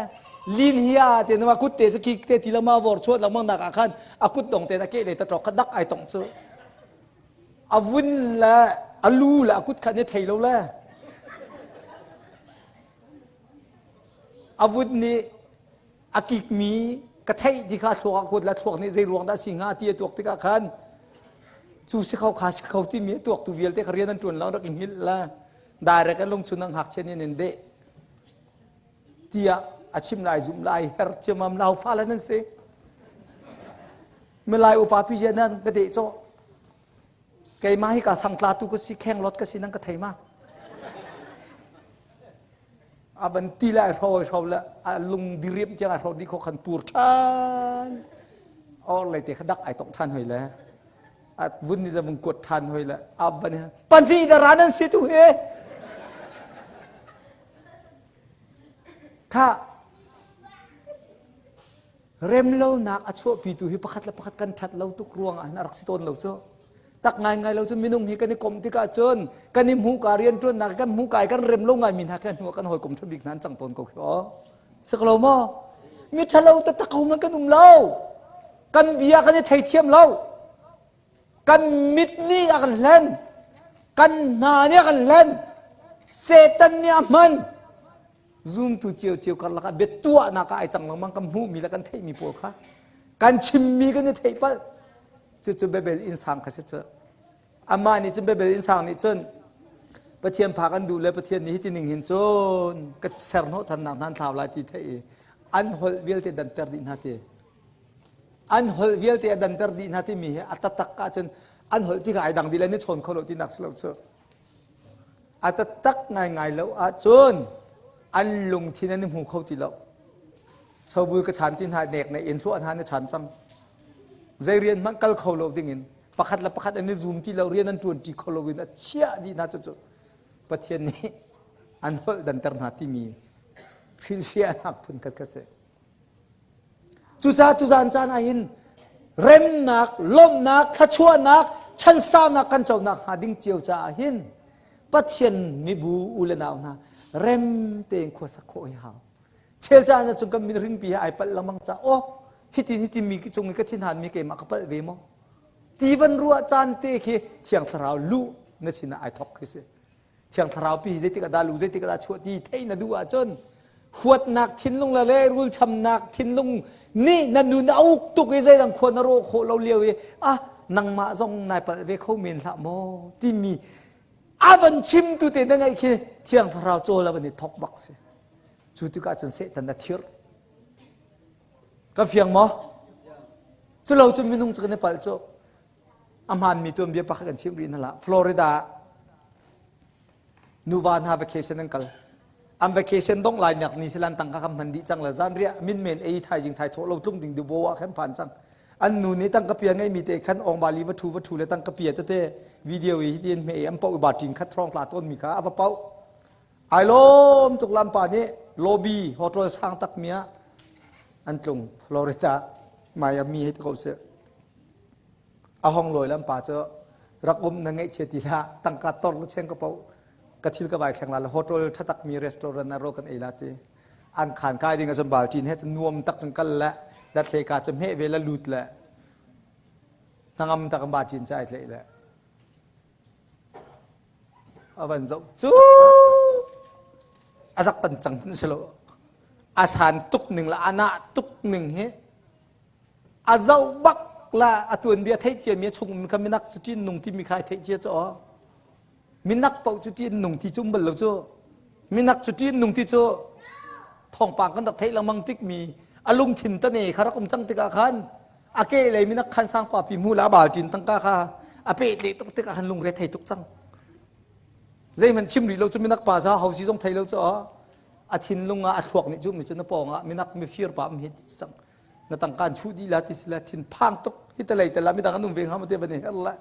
lin hi a te nama kut te cu kik te ti lama vor chuat lengmang nak ah khan a kut dong te na ke le taṭawk kha dak ai tong cu A vun le a lu le a kut kha an i thei lo le. A vun nih a kikmi ka theih ti kha thluak ah kuat la thluak nih zei ruang dah si hnga ti a tuak tikah khan cu si kho kha si kho timi a tuaktu vialte kha rian an ṭuan lo rak i hngilh la direct an lungchun ang ngakchia nih an deh tiah a chim lai zum lai her thiamam lau fa le nan si milai upa pi nan ka deh cawh keimah hi ka sangtla tu ka si kheng lot ka si nan ka thei ma a van ti le ai hro ai hro le a lung diriam tiang ai hro dih kho khan pur ṭhan or lei te kha dak ai tong ṭhan hoi le a vun ni zavung kuat ṭhan hoi le a van panfi da ra nan si tu he kha remlonak a chuahpitu hi pakhat le pakhat kan ṭhat lo tuk ruangah hin a rak si tawn lo cu tak ngaingai lo cu minung hi kan i komh tikah cun kan i hmuhka rianṭuannak kan hmuhka i kan rem lo ngaimi hna kha hnu ah kan hawikom ṭha bik hna an cang tawn ko khi aw si ko lo maw mi ṭhalo taktak ho man kan um lo kan bia kan i theithiam lo kan mit nih a kan hlen kan hna nih a kan hlen Satan nih a hman Zumtu ciocio karlak ah biatuahnak ah ai cang lengmang kan hmuhmi le kan theihmi pawl kha kan chimmi kan i theih palh. Cucu Babel innsang kha si cu. Amah nih cun Babel innsang nih cun Pathian phak an duh le Pathian nih hiti ning hin cun ka ser hnawh channak hna an thlau lai ti theih i an holh vialte danter dih hna ti. An holh vialte a danter dih hna timi hi a taktak ahcun an holh pi kha ai dang dih le ni chawn kho lo tinak si lo cu. A taktak ngaingai lo ahcun an lungthin an i hmu kho ti lo. Sobul ka chan ti hna nek na in hluah hna na chan cang. Zei rian hmanh kal kho lo dingin pakhat le pakhat an i zum ti lo rian an ṭuan ṭi kho lo in a chiah dih hna cucu Pathian nih an holh danter hna timi hrilhfiahnak phun khat kha si. Cucaah tuzaan caan ah hin remnak, lawmhnak, thluachuahnak, chansaunak kan conak hnga ding cio caah hin Pathian mibu u le nau hna rem tein khuasak khawh hi hau. Chel caan ah cun kan min ringpi he ai palh lengmang ca oh hitin hitin mi cung i ka thinhan mi keimah ka palh ve maw? Ti van ruah caan te khi Thiang Thlarau luh na chin ah ai thok khi si. Thiang Thlarau pi hi zeitik ah dah luh zeitik ah dah chuah ti theih na duh ahcun huatnak thinlung le lehrulchamnak thinlung nih na nun a uk tuk i zeidang khua na rawh khawh lo lio i ah nangmah zong nai palh ve kho men hlah maw timi a van chimtu te na ngeih khi Thiang Thlarau cawl a van i thok bak si cu tikah cun Satan a thirh ka fiang maw culo cu minung cu kan i palh cu A hmaanmi tuanbia pakhat kan chimh rih hna lah. Florida ah nuva hna vacation an kal. An vacation dongh lai nak ni silan tangka kan hman dih cang le zanriah minmen ei thaizing thai thawh lo tlung ding dubo ah khan phan cang. An nu nih tangka pia ngeimi te khan ong bali va thu va thu le tangka pia tete video i hitin hme an pau ba ting khat throng tla ton mi kha ava pau. Ai lom tuk lam pa nih lobby hotel sang tak mi ah an tlung Florida Miami hei ti ko seh. A hong lawi lam pa cu rak um na ngeihchia ti hlah tangka tor le cheng ka po ka thil ka vai thleng la le hotel thatak mi restaurant ah ro kan ei la ti an khan kai ding a bal tin he nuam tak chung kal le dat hle ka chu hme ve la lut le hnangam tak ba chin cha ai tle le a van zoh cu a zak tan cang si lo a san tuk ning la ana tuk ning hi A zoh bak la a tuanbia theih cia mi a chung mi kha minak cu ṭin nung timi kha ai theih cia cu aw. Minak paoh cu ṭin nung ti cu um bal lo cu. Minak cu ṭin nung ti cu thawngpang kan rak theih lengmang tik mi a lungthin tane kha rak um cang tikah khan a ke lei minak khan sangpa pi hmu la bal ṭin tangka kha a peh tle tuk tikah khan lungre thei tuk cang. Zeihmanh chim rih lo cu minak pa sa hosi zong thei lo cu aw. A thinlung ah a thluak nih cu mi cu na pawng ah minak mifir pa um hi cang. Na tangka an chuh dih la ti si la thin phang tuk hi te lei te la midang an um ve hnga maw te van i her la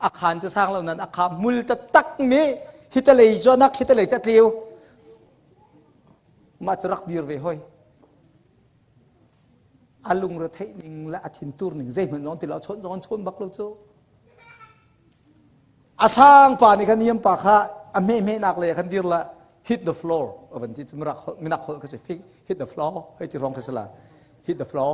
a khan cu sang lo nan a kha mul taktak mi hi te lei cu anak hi te lei cu a tleu mah cu rak dir ve hoi a lungre theih ning le a thin tur ning zeihmanh zong ti lo chawn zong an chawn bak lo cu A sang pa nih khan niam pa kha a hme hme nak lei khan dir la hit the floor a van ti cu mirak holh minak holh kha si hit the floor hei ti rong kha si la hit the floor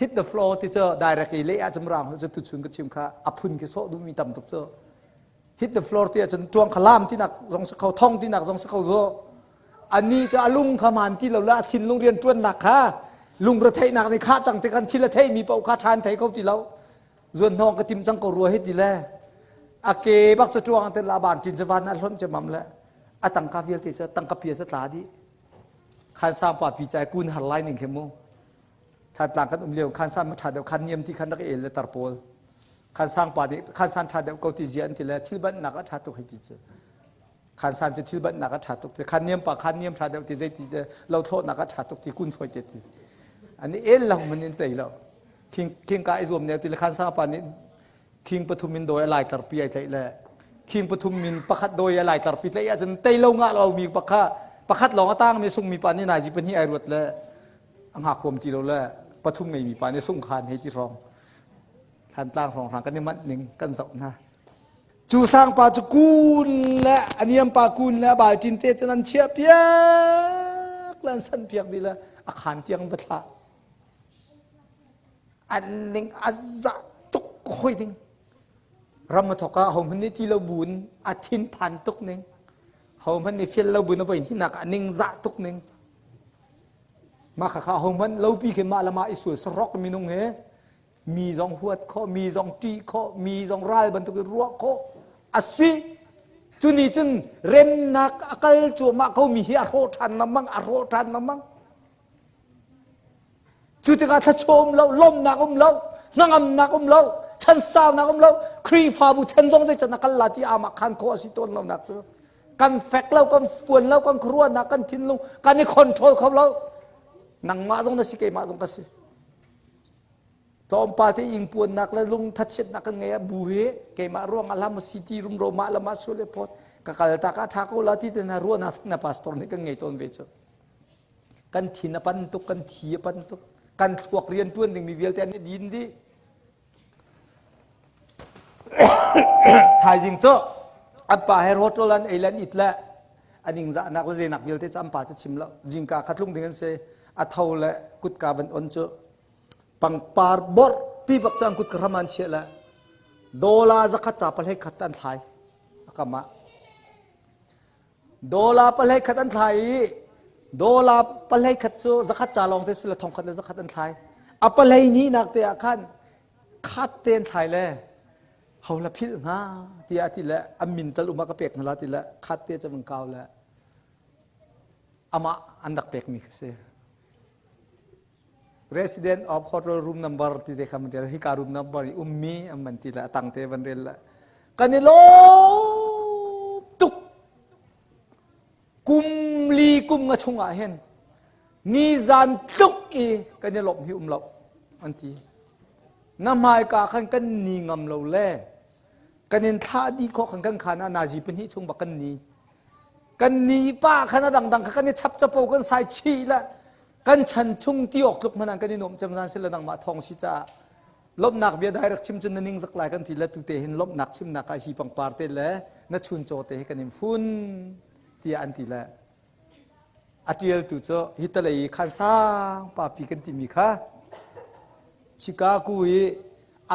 hit the floor ti cu direct i leh ah cun mirang holh cu tuchun ka chim kha a phun khi sawh duhmi tam tuk cu hit the floor ti ahcun tuang kha lam tinak zong si kho thong tinak zong si kho zo. Anih cu a lung kha hmaan ti lo le a thinlung rianṭuannak kha lungretheihnak nih khah cang tikhan thil a theimi paoh kha ṭhan thei kho ti lo. Zuan hnawng ka tim cang ko rua hi ti le a ke bak cu ṭuang te la ban ṭin cu van ah hlonh ciammam le a tangka vialte cu tangka pia cu tla dih. Khan sang pa pi cai kun har lai ning khi mu. Thantlang kan um lio khan san ma ṭha deuh khan niam ti khan rak el le tar pawl. Khan sang pa nih khan san ṭha deuh ko ti zia an ti le thil banhnak a ṭha tuk hei ti cu. Khan san cu thil banhnak a ṭha tuk ti khan niam pa khan niam ṭha deuh ti zei ti lo thlawhnak a ṭha tuk ti kun fawi te ti. An i el lo man in tei lo. Thing thingka i zuam ne ti le khan sang pa nih thing pathum in dawi a lai tlarpi ai tlaih le thing pathum min pakhat dawi a lai tlarpi tlaih ahcun tei lo ngah lo mi pakha pakhat lawng a tang mi sung mi pa nih nai zi pahnih ai ruat le a ngak huam ti lo le pathum ngei mi pa nih sung khan hei ti hrawng Thlantlang hrawng hrang kan i manh ning kan zoh hna cu sangpa cu kun le a niam pa kun le a balṭin te cun an chiah piak le an sanh piak dih le a khan tiang va thlah an ning a zah tuk hoi ding ram a thok ah hohmanh nih ti lo buin a thin phan tuk ning hohmanh nih fial lo buin a voi hnihnak a ning zah tuk ning mah khakha hohmanh lopi khi mah le mah i sual sarok minung he mi zong huat khawh mi zong ṭih khawh mi zong ral bantuk in ruah khawh a si cu nih cun remnak a kal cuahmah ko mi hi a hrawh ṭhan lengmang a hrawh ṭhan lengmang Cu tikah thluachuah um lo, lawmhnak um lo, hnangamnak um lo, chansaunak um lo, Khrihfabu chan zong zei can a kal la ti amah khan khawh a si tawn lonak cu. Kan fek lo, kan fuan lo, kan khuaruahnak, kan thinlung, kan i control kho lo. Nangmah zong na si, keimah zong ka si. Tlawmpal te ingpuannak le lung thatchiatnak kan ngei ah bu hi keimah ruang ah hlam si ti rumro mah le mah sual le phawt ka kal ta ka tha ko la ti te na ruahnak na pastor nih kan ngei tawn ve cu. Kan thin a pan tuk, kan thi a pan tuk, kan thluak rian ṭuan dingmi vialte an i din dih. Thaizing cu an pa he hotel an ei le an it le an ingzahnak le zeinak vialte cu an pa cu chim lo. Zingka kha tlung ding an si. A tho le kutka van on cu pangpar borh pi bak cu an kutka hram an chiah le dola zakhat ca pahlei khat an thlai a kam ah. Dollar pahlei khat an thlai i dollar pahlei khat cu zakhat ca lawng te si le thong khat le zakhat an thlai. A pahlei hnihnak te ah khan khat te an thlai le ho la philh hnga tiah a ti le an min tal um ah ka pek hna la ti le khat te cu van kau le amah an rak pekmi kha si. Resident of hotel room number ti te kha man rel hika room number i ummi an man ti le a tang te van rel le kan i lawm tuk kum li kum nga chung ah hin nizan tluk i kan i lawmh hi um lo an ti na hmaika khan kan ni ngam lo le kan in thlah dih khawh khan kan khan ah nazi pahnih chung bak kan ni kan ni pa khan a dangdang kha kan i chap chapo kan sai chih le kan chan chung ti awk tluk hmanh kan i nuam cem zan sila nangmah thawng si caah lawmhnak bia direct chim cun na ning zak lai kan ti le tu te hin lawmhnak chimnak ah hi pangpar te le na chuncaw te hi kan in fun tiah an ti le a tialtu cu hi talei khan sang papi kan timi kha Chicago i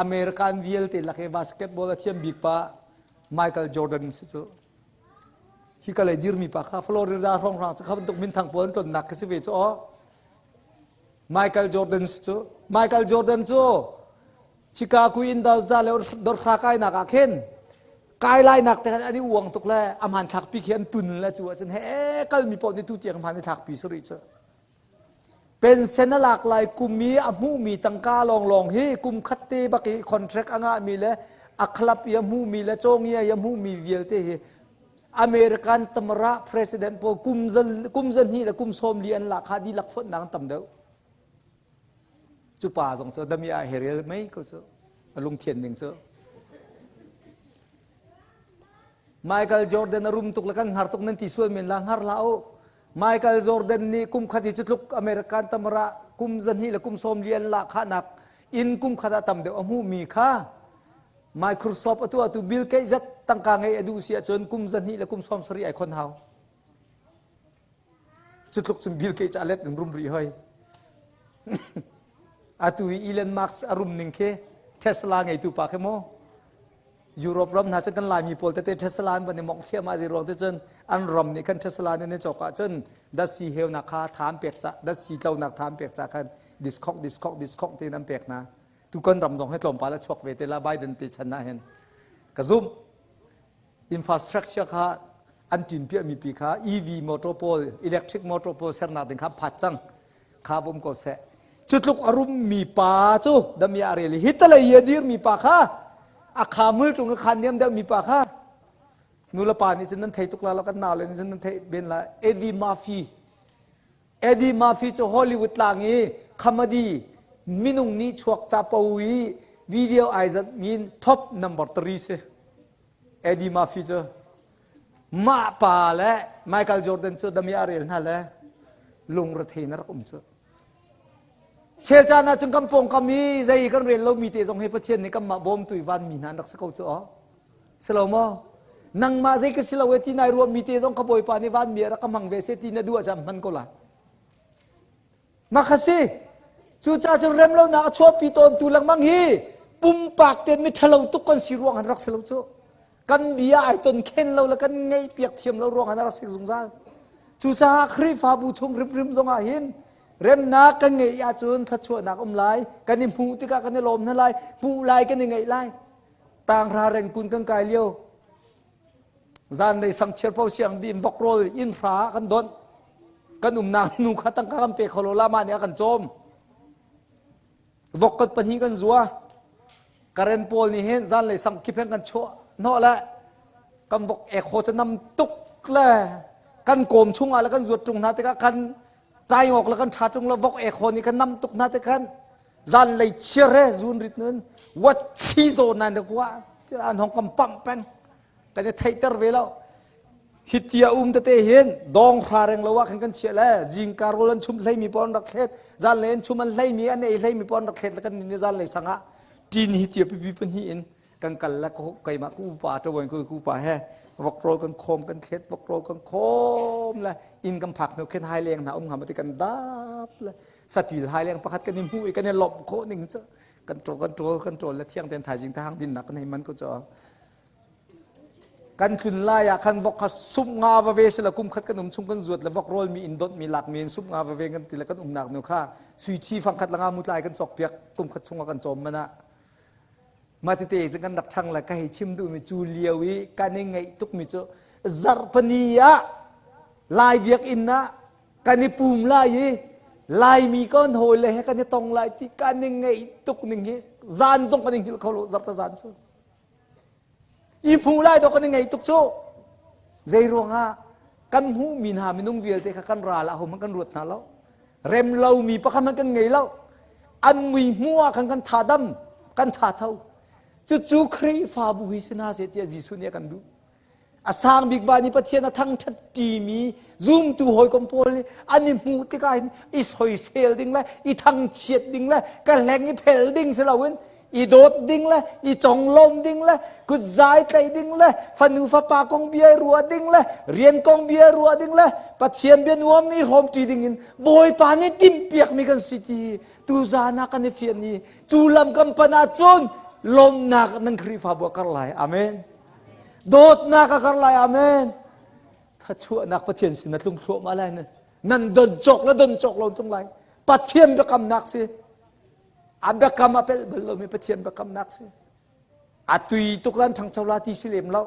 American vialte lak i basketball a thiam bik pa Michael Jordan si cu Hika lei dirmi pa kha Florida hrawnghrang cu kha bantuk minthang pawl an tlonnak khi si ve cu aw. Michael Jordan cu Michael Jordan cu Chicago in za le dorhra kainak ah khin kai lainak te khan an i uang tuk le a hmanthlak pi khi an tun le cu ahcun he kalmi paoh nih tu tiang hman i thlak pi suri cu Pension a lak lai kum i a hmuhmi tangka lawnglawng hi kum khat te bak i contract a ngahmi le a club i a hmuhmi le cawngia i a hmuhmi vialte hi American tamara president pawl kum zan kum zahnih le kum sawmli an lak kha dihlak fonhnak an tam deuh. Cu pa zong cu dami ah he rel mei ko cu a lungthian ning cu. Michael Jordan a rum tuk le kan hngar tuk nan ti sual men la hngar hlah u. Michael Jordan nih kum khat i cutluk American tamara kum zahnih le kum sawmli an lahkhahnak in kum khat ah tam deuh a hmuhmi kha Microsoft atu atu Bill Gates zat tangka ngei a duh si ahcun kum zahnih le kum 70 ai khon hau. Cutluk cun Bill Gates a let in rum rih hoi. Atu i Elon Musk a rum ning khi Tesla ngeitu pa khi maw? Europe ram hna cun kan Laimi pawl tete Tesla an van i mongh thliahmah zei ruang te cun an ram nih khan Tesla an i cawk ahcun datsi heunak kha tha an pek ca datsi tlonak tha an pek ca khan diskhok diskhok diskhok tein an pek hna. Tu kan ram zong hi tlawmpal a chuak ve te la Biden te chan ah hin ka zumh. Infrastructure kha an ṭin mi pi kha EV motor pawl electric motor pawl sernak ding kha phat cang kha vum ko seh. Cu tluk a rum mi pa cu dami a rel i hi talei a dir mi pa kha a kha mul tung a khan niam deuh mi pa kha nu le pa nih cun nan thei tuk la lo kan nau le nih cun nan theih ben la Eddie Murphy Eddie Murphy cu Hollywood tlang i comedy minung nih chuak capo i video ai zat min top number 3 si Eddie Murphy cu mah pa le Michael Jordan cu dami a rel hna le lungrethei na rak um cu. Chel caan ah cun kan pawngkam i zei kan rel lomi te zong hi Pathian nih kanmah bawmtu i vanmi hna an rak si ko cu aw. Si lo maw? Nangmah zei ka si lo e ti nai ruahmi te zong ka Bawipa nih vanmi a rak ka hmang ve se ti na duh ah cun hman ko lai. Mah kha si. Cucaah cun remlonak a chuahpi tawntu lengmang hi pumpak tein mi ṭhalo tuk kan si ruang an rak si lo cu. Kan bia ai ton khen lo le kan ngeih piak thiam lo ruang an rak si zungzal. Cucaah Khrihfabu chung hrimhrim zongah hin remnak kan ngeih ahcun thluachuahnak um lai, kan i hmuh tikah kan i lawm hna lai, hmuh lai kan i ngeih lai. Tanghra rengkun kan kai lio. Zanlei sangchiar po siang dim vok rawl inn hra kan donh. Kan umnak nu kha tangka kan pe kho lo la mah nih a kan cawm. Vok kan pahnih kan zua. Karen pawl nih hin zanlei sang kip hen kan chuah hnawh le kan vok ek haw cu nam tuk le kan kawm chungah le kan zuat ṭung hna tikah kan ṭaingawk le kan ṭha ṭung le vok ek haw nih kan nam tuk hna tik khan zanlei chiar he zun rit nun wat chi zaw nan le kwa an hong kan pamh peng kan i theihter ve lo hitia um tete hin dong hra reng lo ah khan kan chiah le zingka rawl an chum hlei mi pawn rak thlet zanlei an chum an hlei mi an ei hlei mi pawn rak thlet le kan ni zanlei sangah tin hi tia pipi pahnih in kan kal le keimah ku pa ṭawain ku ku pa he vok rawl kan khawm kan thlet vok rawl kan khawm le inn kan phak hnu khin hai leng hna um ngam ti kan dap le saṭil hai leng pakhat kan i hmuh i kan i lawmh khawh ning cu kan ṭawl kan ṭawl kan ṭawl le thiang tein thaizing ta hang dinnak kan hei man ko cu kan tlun lai ah khan vok kha sumh nga va ve sila kum khat kan um chung kan zuat le vok rawl mi in dot mi lak mi in sumh nga va ve kan ti le kan umnak nu kha sui ṭhi fangkhat la nga mu tlai kan cawk piak kum khat chung ah kan cawm man ah Mah tete cu kan rak ṭhang le ka hei chim duhmi cu lio i kan i ngaih tukmi cu zarhpini ah Lai biakinn ah kan i pum lai i Laimi kan hawile he kan i tong lai ti kan i ngaih tuk ning hi zan zong kan i hngilh kho lo zarhta zan cu. I hmu lai dawh kan i ngaih tuk cu. Zei ruangah kan hmuhmi hna minung vialte kha kan ral ah hom kan ruat hna lo. Rem lomi pakhat hmanh kan ngei lo. An mui hmuh ah khan kan tha dam, kan tha tho. Cucu Khrihfabu hi si hna seh tiah Jesuh nih a kan duh. A sang bik van i Pathian a thangṭhat ṭimi zumtu hawikom pawl nih an i hmuh tikah hin i soisel ding le i thangchiat ding le ka hleng i phel ding si loin i dawt ding le i conglawm ding le kutzai tlaih ding le fanu fapa kong bia ruah ding le rian kong bia ruah ding le Pathian bia nuam i hrawmṭi ding in Bawipa nih timhpiakmi kan si ti tuzaan ah kan i fian i cu lam kan pan ahcun lawmhnak nan Khrihfabu a kar lai. Amen. Dawtnak a kar lai. Amen. Thachuahnak Pathian sin na tlung thluahmah lai. Nan don cawk le don cawk lo tlung lai. Pathian biakamnak si. A biakam a pelh bal lomi Pathian biakamnak si. A tui tuk lan ṭhangcho la ti si lem lo.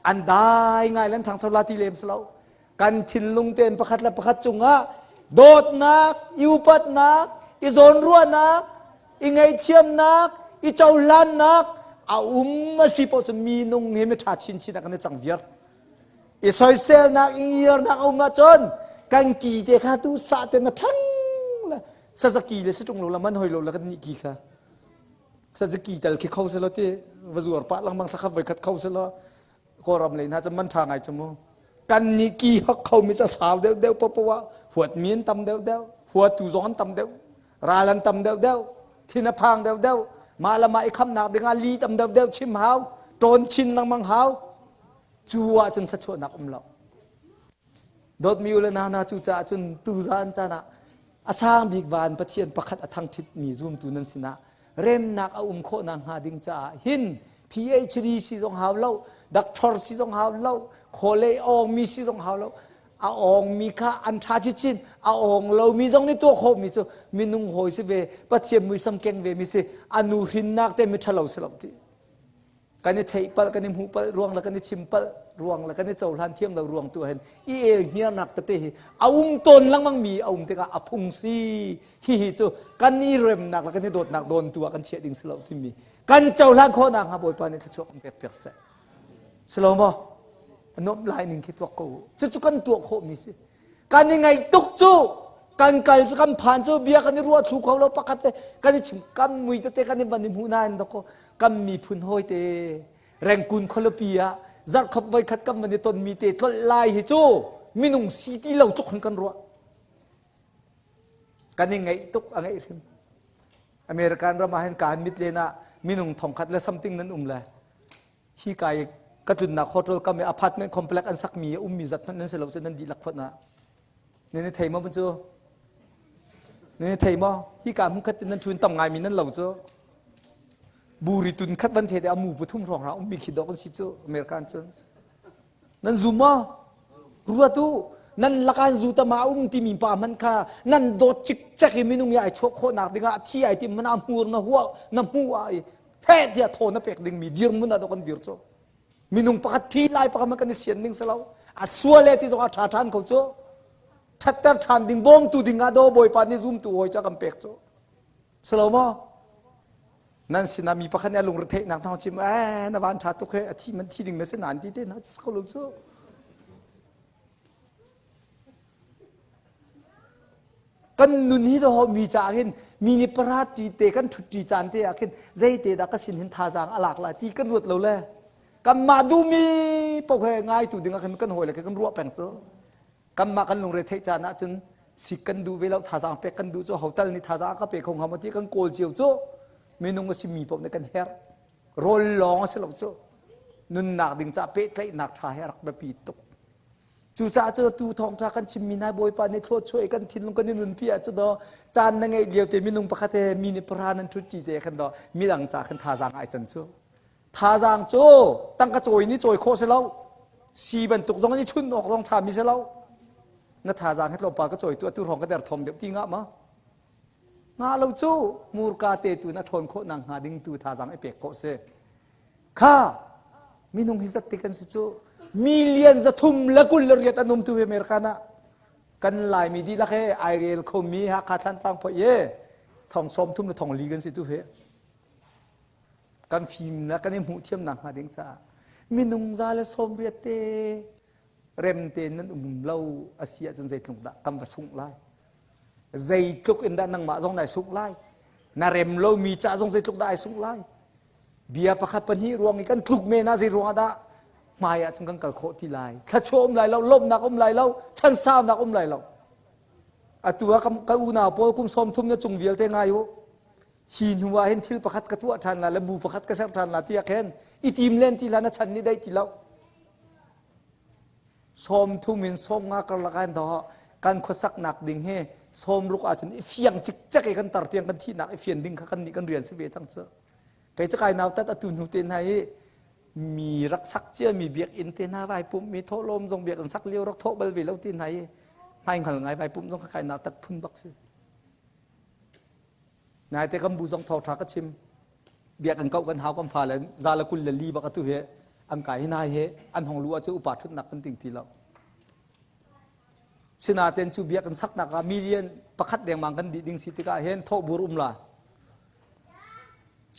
An dai ngai lan ṭhangcho la ti lem si lo. Kan thinlung tein pakhat le pakhat cungah dawtnak, i upatnak, i zawnruahnak, i ngaihthiamnak, i cohlannak a um a si paoh cu minung hi miṭha chinchin ah kan i cang viar. I soiselnak, i ngiarnak a um ahcun kan ki te kha tu sah te na ṭhang le sazaki le saṭung lo la man hoi lo la kan nih ki kha sazaki tal khi kho se lo ti va zuar pah lengmang thla khat voi khat kho se lo kawlram lei hna cu man ṭha ngai cu mu kan nih ki hak kho mi cu sau deuh deuh popo ah huat mi an tam deuh deuh huatu zong an tam deuh ral an tam deuh deuh thin a phang deuh deuh mah le mah i khamnak dingah li tam deuh deuh chim hau ṭawn chin lengmang hau cu ahcun thluachuahnak um lo Dawtmi u le nau hna cucaah cun tuzaan caan ah a sang bik van Pathian pakhat a thangṭhitmi zumtu nan sinah remnak a um khawh nakhnga ding caah hin PhD si zong hau lo, doctor si zong hau lo, khawlei awngmi si zong hau lo. A awngmi kha an ṭha chinchin, a awng lomi zong nih tuah khawhmi cu minung hawi si ve, Pathian muisam keng ve mi si, a nu hrinnak te mi ṭhalo si lo ti. Kan i theih palh, kan i hmuh palh ruang le kan i chim palh ruang le kan i cohlan thiam lo ruang tu hin i el hniarnak tete hi a um tawn lengmang mi a um tikah a phung si. Hihi cu kan i remnak le kan i dawtnak dawn tu ah kan chiah ding si lo timi kan cohlan khawh nakhnga Bawipa nih thluachuah kan pek piak seh. Si lo maw? A nuamh lai ning khi tuak ko u. Cucu kan tuah khawhmi si. Kan i ngaih tuk cu kan kal cu kan phan cu bia kan i ruah thlu kho lo pakhat te kan i chim kan mui tete kan i van i hmuh nain dako kan miphun hawi te Rengkun khualipi ah zarhkhat voikhat kan van i tonmi te tlolh lai hi cu minung si ti lo tluk hin kan ruah. Kan i ngaih tuk a ngaih hrim. American ram ah hin kaan mit len ah minung thongkhat le something nan um le hi ka i ka tlunnak hotel kam i apartment complex an sakmi a ummi zat hmanh nan si lo cu nan dihlak phot na nan i thei maw cu nan i thei maw hi ka hmun khat in nan ṭhun tam ngaimi nan lo cu buri tun khat van the te amu pathum hrawng hra ummi khi dok an si cu American cun Nan zum maw? Ruat u. Nan lakan zu tama um timi pa man kha nan dawt cikcek i minung i ai chuah khawhnak dingah thi ai tim mana hmur na hua na hmu a i he tiah thaw na pek dingmi dirhmun ah dok an dir cu. Minung pakhat thi lai pakhat man kan i sian ding si lo. A sual e ti zong a ṭha ṭhan ko cu. Ṭhatter ṭhan ding bawmtu ding ah do Bawipa nih zumtu hawi ca kan pek cu. Si lo maw? Nan sinah mi pakhat nih a lungretheihnak thawng chim eh na van ṭha tuk he a thi man thi ding na si nan ti te na si ko lo cu. Kan nun hi do mi caah hin mi nih parat ti te kan ṭhut ṭi caan te ah khin zeite dah ka sin hin thazaang a lak lai ti kan ruat lo le kanmah duhmi paoh he ngaitu ding ah khin kan hawi le kan ruah peng cu. Kanmah kan lungre theih caan ahcun sik kan duh ve lo thazaang pek kan duh cu hotel nih thazaang ka pe kho hnga maw ti kan kawl cio cu minung a simi paoh nih kan herh rawl lawng a si lo cu nunnak ding caah pehtlaihnak ṭha hi a rak biapi tuk cucaah cu tu thawngṭha kan chimmi hna bawipa nih thluachuah i kan thinlung kan i nunpi ahcun daw caan na ngeih lio te minung pakhat he mi nih pahra nan ṭhutṭi te khan daw midang ca khan thazaang ai can cu Thazaang cu tangka cawi nih cawi khawh si lo. Si bantuk zong in i chunh awk zong ṭhami si lo. Na thazaang hi tlawmpal ka cawi tu atu hrawng ka derthawm deuh ti ngah ma? Ngah lo cu murka te tu na ṭhawn khawh nak hnga ding tu thazaang i pek khawh si. Kha minung hi zat te kan si cu million 328 an um tu American ah kan Laimi dihlak he ai rel khomi Hakha Thlantlang phoih ye thong sawm thum le thong li kan si tu he kan fimnak kan i hmuh thiamnak hnga ding caah minung za le sawm riat te rem tein nan um lo a si ahcun zeitluk dah kan va sungh lai zeitluk in dah nangmah zong nai sungh lai na rem lomi ca zong zeitluk dah ai sungh lai bia pakhat pahnih ruang i kan tluk men ah zei ruangah dah hmai ah cun kan kal khawh ti lai thluachuah um lai lo lawmhnak um lai lo chansaunak um lai lo atu ah ka unau pawl kum sawm thum na cung vialte ngai u Hi hnu ah hin thil pakhat ka tuah ṭhan la le bu pakhat ka ser ṭhan la tiah khin i tim len ti hlah na chan nih dei ti lo. Sawm thum in sawm nga karlak ah hin kan khuasaknak ding hi sawm ruk ahcun i fiang cikcek i kan tar tiang kan thihnak i fian ding kha kan nih kan rian si ve cang cu. Kei cu kai nautat atu hnu te hna i mi rak sak cia mi biakinn te hna vai pumh mi thawhlawm zong biakinn sak lio rak thawh bal ve lo ti hna i hmai hngal ngai vai pumh zong kha kai nautat phun bak si. Naite kan bu zong thawngṭha ka chim. Biakinn kauh kan hau kan fale za le 24 bak atu hi an kai hi nai hi an hong lu ahcun upa ṭhutnak kan ting ti lo. Sinaten cu biakinn saknak ah million pakhat dengmang kan dih ding si tikah hin thawhbur um la.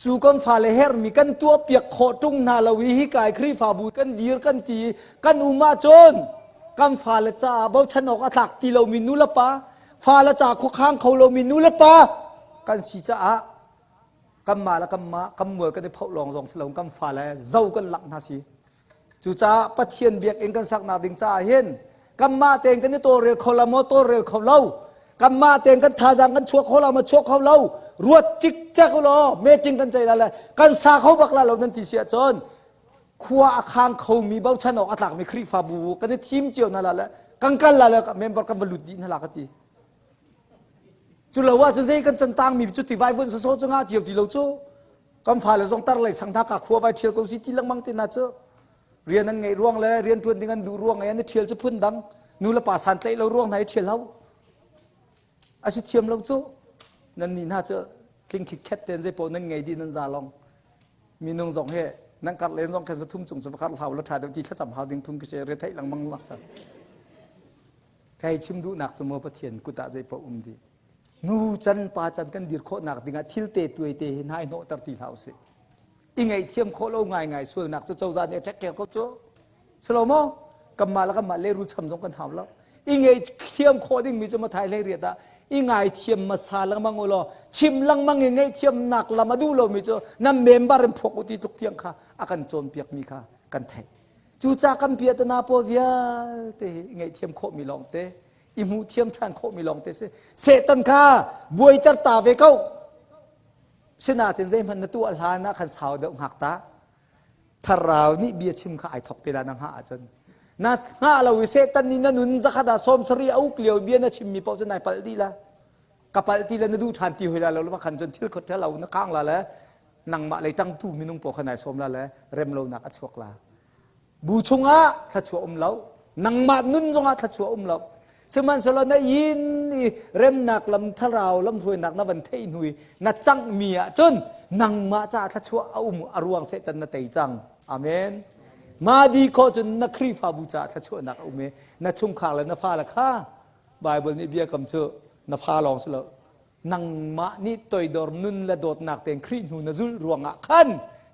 Cu kan fale hermi kan tuahpiak khawh ṭung hna lo i hikai Khrihfabu kan dir kan ti kan um ahcun kan fale caah bochan awk a tlak ti lomi nu le pa fale ca khuakhang kho lomi nu le pa kan si caah kanmah le kanmah kan mual kan i phoh lawng zong si lo kan fale zo kan langh hna si Cucaah Pathian biakinn kan saknak ding caah hin kanmah tein kan i tawlrel kho lo maw tawlrel kho lo kanmah tein kan thazaang kan chuak kho lo maw chuak kho lo ruat cikcek u law meeting kan ceih lai le kan sa kho bak la lo nan ti si ahcun khua a khang khomi bochan awk a tlakmi Khrihfabu kan i thim cio hna la le kan kal la le member kan va lut dih hna la ka ti cu lo ahcun zei kan cantangmi cu ti vai vun soso cu nga cio ti lo cu. Kan fale zong tar lei sang hna ka khua vai ṭhial ko si ti lengmang te hna cu rian an ngeih ruang le rian ṭuan ding an duh ruang i an i ṭhial cu phun dang nu le pa san tlaih lo ruang hna i ṭhial hau a si thiam lo cu nan nih hna cu tling khit ten zei paoh nan ngei dih nan za long minung zong he nan kar len zong kha zathum cung cu kar hlau la ṭha deuh ti thlacam hau ding phun khi re theih lengmang lak cang kai chim duhnak cu maw Pathian kut ah zei paoh um dih nu can pa can kan dir khawhnak dingah thil te tuai te hi hnai hnawhter ti hlah usih i ngaihthiam khawh lo ngaingai sualnak cu cozah nih a ṭek ko cu silo maw kanmah le kanmah lehrul cham zong kan hau lo i ngaihthiam khawh dingmi cu mathai hlei riat ah i ngaithiam hmasa lengmang u law chim lengmang i ngaihthiamnak lam a duh lomi cu nan member in phuak u ti tluk tiang kha a kan cawnpiakmi kha kan theih cucaah kan piahtana pawl vialte hi ngaihthiam khawhmi lawngte i hmuh thiam ṭhan khawhmi lawngte si Satan kha buaiter ta ve ko sinain zeihmanh na tuah hlan ah khan sau deuh hngak ta Thlarau nih bia chim kha ai thok te la na hngah ahcun na hngah lo i Satan nih na nun zakhat ah sawm sarih a uk lio bia na chimmi paoh cu nai palh dih la ka palh ti le na duh ṭhan ti hoi la lo ma khan cun thil khot lo na khang la le nangmah lei ṭangtu minung paoh kha nai sawm la le rem lonak a chuak la Bu chungah thluachuah um lo nangmah nun zongah thluachuah um lo sihmanhsehlaw na inn i remnak lam thlarau lamhruainak na van theih hnu i na canghmi ahcun nangmah caah thluachuah a um a ruang Satan na tei cang amen ma di khawh cun na Khrihfabu caah thluachuahnak a um i na chungkhar le na fale kha Bible nih biakam cu na fa lawng si lo nangmah nih toidor nun le dawtnak tein Khrih hnu na zulh ruangah khan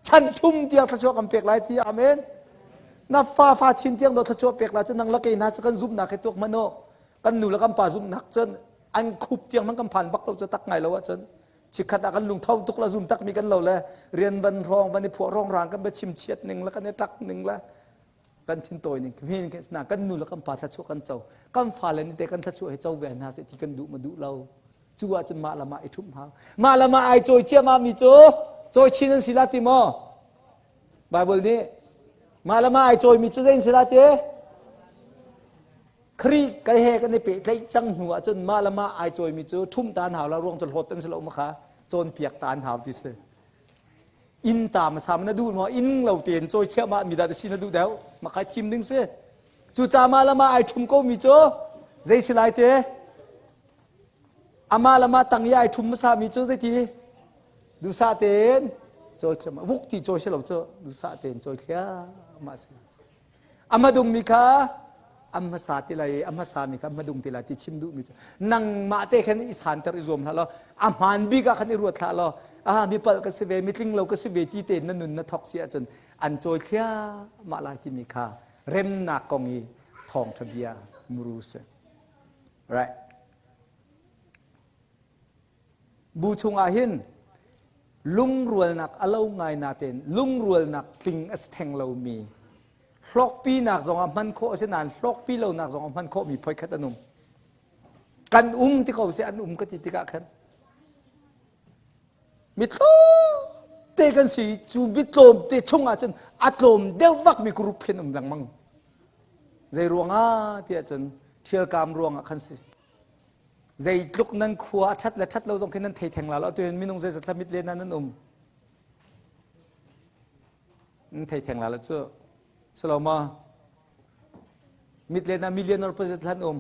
chan thum tiang thluachuah kan pek lai ti amen na fa fa chin tiang do thluachuah pek lai cu nang la kei hna cu kan zumhnak he tuak hmanh kan nu le kan pa zumhnak cun an khup tiang hmanh kan phan bak lo cu tak ngai lo ahcun chikkhat ah kan lungtho tuk la zum tak mi kan lo le rian van hrawng van i phuah rong rang kan ba chim chiat ning le kan i ṭak ning le kan thin tawi ning hin na kan nu le kan pa thluachuah kan co kan fale nih te kan thluachuah hi co ve hna seh ti kan duh ma duh lo cu ahcun mah le mah i ṭhumh hau mah le mah ai cawi ciamah mi cu cawi chin an si la ti maw Bible nih mah le mah ai cawi mi cu zei an si la ti Khrih kai he kan i pehtlaih cang hnu ahcun mah le mah ai cawi mi cu ṭhumh ta an hau la ruang cu hlawt an si lo ma kha cawnpiak ta an hau ti si inn ta hmasa na duh maw inn lo tein cawi chiahmah mi dah si na duh deuh mah kha thim ding si cu ca mah le mah ai ṭhum ko mi cu zei si lai te amah le mah tang i ai ṭhum hmasa mi cu zeiti duhsah tein cawi thliahmah vuk ti cawi si lo cu duhsah tein cawi thliahmah si A hmadungmi kha a hmasa ti lai i a hmasami kha a hmadung ti lai ti chim duhmi cu nangmah te khan i santer i zuam hlah law a hmaan bik ah khan i ruat hlah law ah mi palh ka si ve mi tling lo ka si ve ti tein na nun na thok si ahcun an cawi thliahmah lai timi kha remnak kong i thawngṭha bia muru si. Right. Bu chungah hin lungrualnak a lo ngai natein lungrualnak tling a si theng lomi hlawkpinak zongah hman khawh a si nain hlawkpi lonak zongah hman khawhmi phoikhat an um. Kan um ti ko sih an um ka ti tikah khan mi tlawmte kan si cu mi tlawmte chungah cun a tlawm deuh vakmi group khin um lengmang. Zei ruangah tiah cun ṭhialkam ruangah khan si. Zeitluk nan khua a ṭhat le ṭhat lo zong khi nan thei theng la lo. Atu hin minung zeizat hlamit len ah nan um. Nan thei theng la lo cu. Silo ma? Mit len ah millionaire pazat hlan um.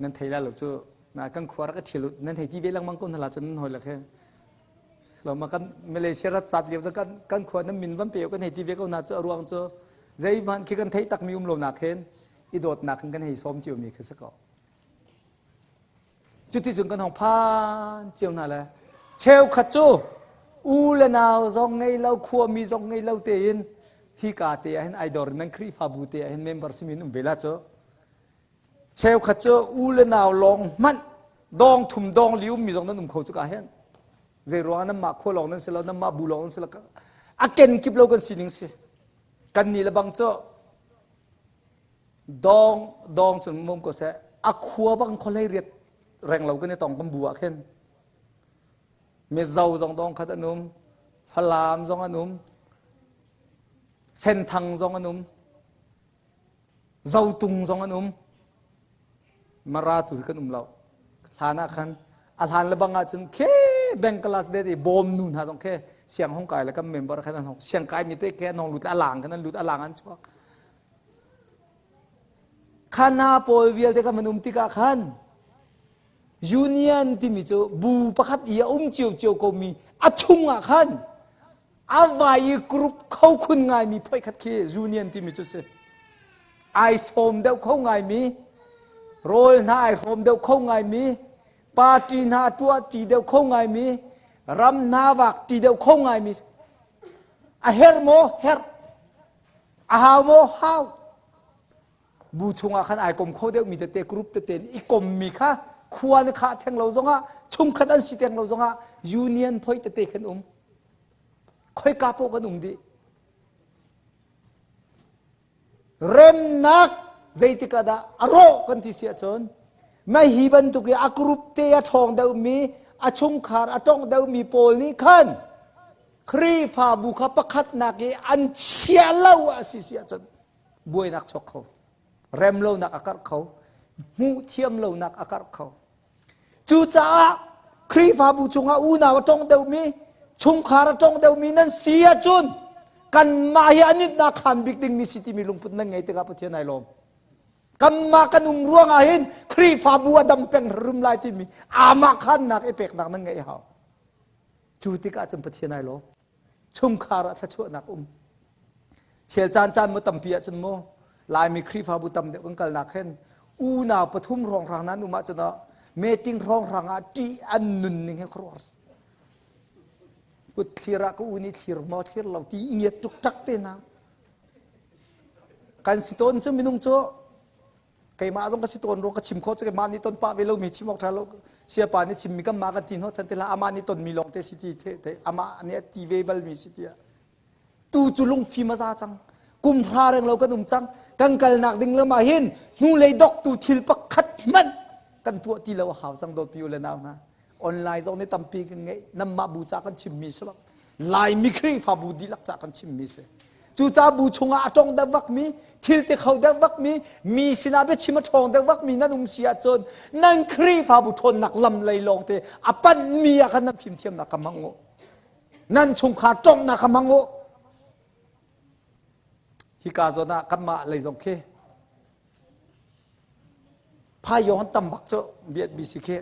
Nan thei la lo cu. Na kan khua rak ṭhial nan thei ti ve lengmang ko hna la cun nan hoi la khe. Silo ma kan Malaysia rat cat lio kan kan khua nan min van pe kan hei ti ve ko hna cu a ruang cu zeihmanh khi kan theih takmi um lo nak hin i dawtnak in kan hei sawm ciomi khi si ko. Cuticun kan hong phan cio hna le cheukhat cu u le nau zong ngei lo khuami zong ngei lo tein hika te ah hin ai dor nan Khrihfabu te ah hin member simi um ve la cu cheukhat cu u le nau lawng hmanh dong thum dong li ummi zong nan um kho cu ka hin zei ruangah nan mah khua lawng nan si lo nan mah bu lawng nan si lo a ken kip lo kan sining si kan ni le bang cu Dawng dawng cun mum ko seh a khua bang khualei riat reng lo kan i tong kan bu ah khin Mizo zong dawng khat an um Falam zong an um Senthang zong an um Zotung zong an um Mara tu hi kan um lo hlan ah khan a hlan le bang ah cun khe. Bangladesh i bawm nu hna zong khi siang hong kai le kan member khan an hong siang kai mi te ke an hong lut a lang khan an lut a lang an chuak. Khana pawl vialte kan van um tikah khan union timi cu bu pakhat i a um ciocio komi a chungah khan a vai i group kho khun ngaimi phoi khat khi union timi cu si. Ai sawm deuh kho ngaimi rawl hna ai hrawm deuh kho ngaimi party hna tuah ti deuh kho ngaimi ram hna vak ti deuh kho ngaimi a herh maw herh a hau maw hau bu chungah khan ai kom kho deuhmi tete group tete i kommi kha khua na khah theng lo zongah chungkhat an si theng lo zongah union phoi tete khan um khoika poh kan um dih Remnak zeitik ah dah a rawh kan ti si ahcun mei hi bantuk i a group te a ṭhawng deuhmi a chungkhar a tongh deuhmi pawl nih khan Khrihfabu kha pakhatnak i an chia lo a si si ahcun buainak chuak kho remlonak a karh kho hmuh thiam lonak a karh kho Cucaah Khrihfabu chungah unau a tong deuhmi, chungkhar a tong deuhmi nan si ahcun kanmah hi an itnak khan bik dingmi si timi lungput nan ngei tikah Pathian ai lawm. Kanmah kan um ruangah hin Khrihfabu a dam peng rum lai timi amah khannak i peknak nan ngeih hau. Cu tikah cun Pathian ai lawm. Chungkhar ah thluachuahnak um. Chel caan caan mu tampi ahcun mu Laimi Khrihfabu tam deuh kan kalnak hin unau pathum hrawnghrang nan um ahcun meeting hrawnghrang ah ṭih an nun ning hi khuaruahhar kut thlir ah ka u nih thlir maw thlir lo ti i ngiat tuk tak te na kan si tawn cu minung cu keimah zong ka si tawn ruang ka chim khawh cu keimah nih ton pah ve lomi chim awk ṭha lo siapa nih chimmi kan mah kan ti hnawh chan te hlah amah nih tonmi lawng te si ti the amah nih a ti ve balmi si tiah tu cu lungfim a za cang kum hra reng lo kan um cang kan kalnak ding lam ah hin hnulei doktu thil pakhat hmanh kan tuah ti lo a hau cang dawtmi u le nau hna online zong nih tampi kan ngeih nanmah bu ca kan chimmi si lo Laimi Khrihfabu dihlak ca kan chimmi si cucaah bu chungah a tong deuh vakmi thil ti kho deuh vakmi mi sinah biachim a ṭhawng deuh vakmi nan um si ahcun nan Khrihfabu ṭhawnnak lam lei lawng te a panhmi ah khan nan fimthiamnak ka hmang u nan chungkhar ṭonghnak ka hmang u hika zawn ah kanmah lei zong khi Phayong an tam bak cu BSBC khi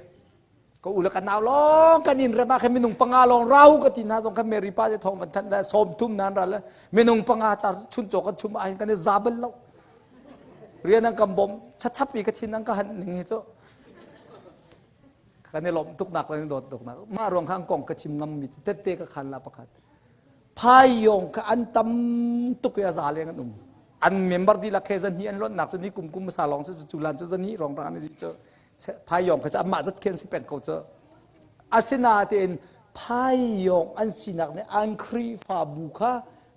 ka u le ka nau lawng kan in rem ah khan minung panga lawng rau ka ti hna zong khan Mary pa te thawng van thanh le sawm thum nan ra le minung panga ca chun caw kan chum ah hin kan i za bal lo rian an kan bawmh chachap i ka thin an ka hanh ning hi cu kan i lawmh tuk nak le dawt tuk nak mah ruang khan kong ka chim ngam mi tette ka khan la pakhat Phaiyong kha an tam tuk i a za leng an um. An member dihlak he zan hi an lonnak cu ni kum kum hmasa lawng si cu lan cu zan hi rong rang an i cu phaiyong kha cu amah zat khen si peng ko cu. Asinain phaiyong an sinak nih an Khrihfabu kha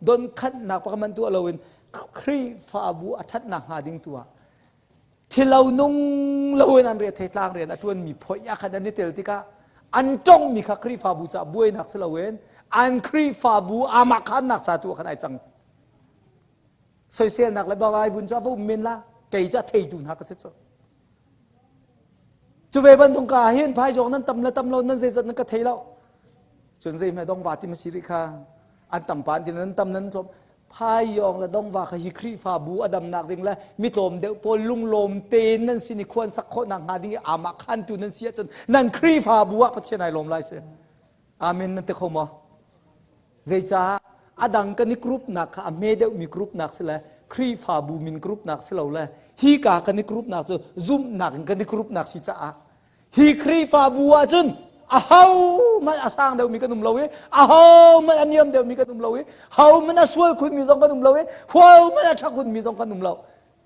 donkhanhnak pakhat man tuah loin Khrihfabu a ṭhatnak hnga ding tu ah thilo nung loin an re thei tlang rian a ṭuanmi phoih ah khan an i tel tikah an tongmi kha Khrihfabu caah buainak si loin an Khrihfabu amah khannak ca tu ah khan ai cang. Soiselnak le bawai vun cu a va um men la kei cu a theitu hna ka si cu. Cu ve bantuk ka hin phaizawng nan tam le tam lo nan zeizat nan ka thei lo. Cun zei hme dong va ti ma si rih kha an tam pa an ti nan tam nan tlawm Phaiyawng le dongva kha hi Khrihfabu a damnak ding le mitlawm deuh pawl lunglawm tein nan sin i khuan sak khawhnak hnga ding i amah khantu nan si ahcun nan Khrihfabu ah Pathian ai lawm lai si. Amen nan ti kho maw? Zeicah a dang kan i group nak kha a hme deuhmi group nak si le Khrihfabu min group nak si lo le hi ka kan i group nak cu zumhnak in kan i group nak si caah Hi Khrihfabu ahcun ahohmanh a sang deuhmi kan um lo i ahohmanh a niam deuhmi kan um lo i hohmanh a sual khunmi zong kan um lo i hohmanh a ṭha khunmi zong kan um lo.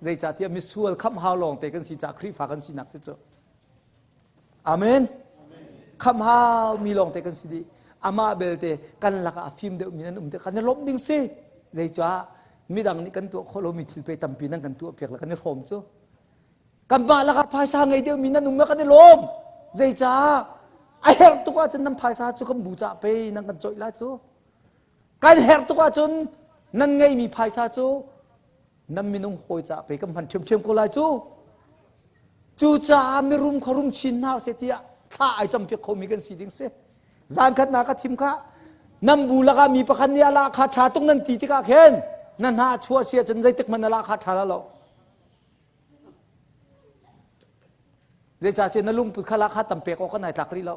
Zeicahtiah misual khamh hau lawngte kan si caah Khrihfa kan sinak si cu. Amen. Khamh haumi lawngte kan si dih. Amah belte kan lakah a fim deuhmi nan um te kan i lawmh ding si. Zeicah midang nih kan tuah khawh lomi thil pe tampi nan kan tuah piak le kan i hrawm cu. Kanmah lakah phaisa ngei deuhmi nan um kan i lawm. Zeicah? A herh tuk ahcun nan phaisa cu kan bu cah pei nan kan coih lai cu. Kan herh tuk ahcun nan ngeimi phaisa cu nan minung hawi cah pei kan hman ṭhiamṭhiam ko lai cu. Cucaah mirum kha rum chin hna seh tiah thla ai campiak khomi kan si ding si. Zan khat na ka thim kha nan bu lakah mi pakhat nih a lahkhah ṭha tuk nan ti tikah khin na hna chuah si ahcun zeitik hmanh na lahkhah ṭha la lo. Zeicahtiah na lungput kha lahkhah tam pek awk kan ai tlak rih lo.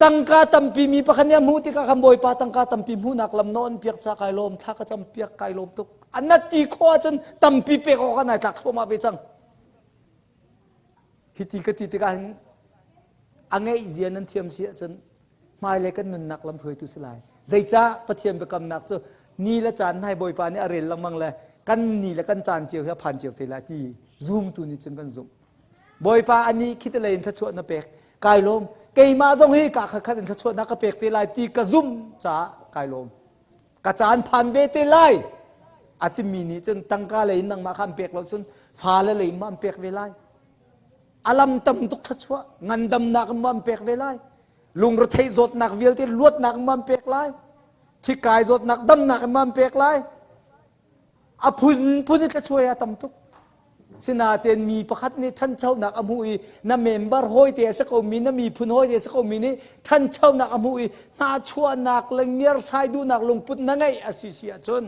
Tangka tampi mi pakhat nih a hmuh tikah kan Bawipa tangka tampi hmuhnak lam na on piak ca kai lawm thla ka cam piak kai lawm tuk. A na ti khawh ahcun tampi pek awk kan ai tlak thluahmah ve cang. Hiti ka ti tikah hin a ngeih zia nan thiam si ahcun hmailei kan nunnak lam hruaitu si lai. Zeicah Pathian biakamnak cu ni le caan nai Bawipa nih a rel lengmang le kan ni le kan caan cio hi a phan cio te lai ti zumtu nih cun kan zumh. Bawipa ani khi te lei in thluachuah na pek kai lawm keimah zong hi ka khat khat in thluachuahnak ka pek te lai ti ka zumh caah kai lawm. Ka caan phan ve te lai a timi nih cun tangka lei in nangmah kha an pek lo cun fale lei in ma an pek ve lai. A lam tam tuk thluachuah ngandamnak in ma an pek ve lai. Lungretheih zawtnak vialte luatnak in ma an pek lai. Thikai zawtnak damnak in ma an pek lai. A phunphun i thluachuah a tam tuk. Sinain mi pakhat nih ṭhanchonak a hmuh i na member hawite a si komi na miphun hawite a si komi nih ṭhanchonak a hmuh i hnachuahnak le ngiarsai duhnak lungput na ngeih a si si ahcun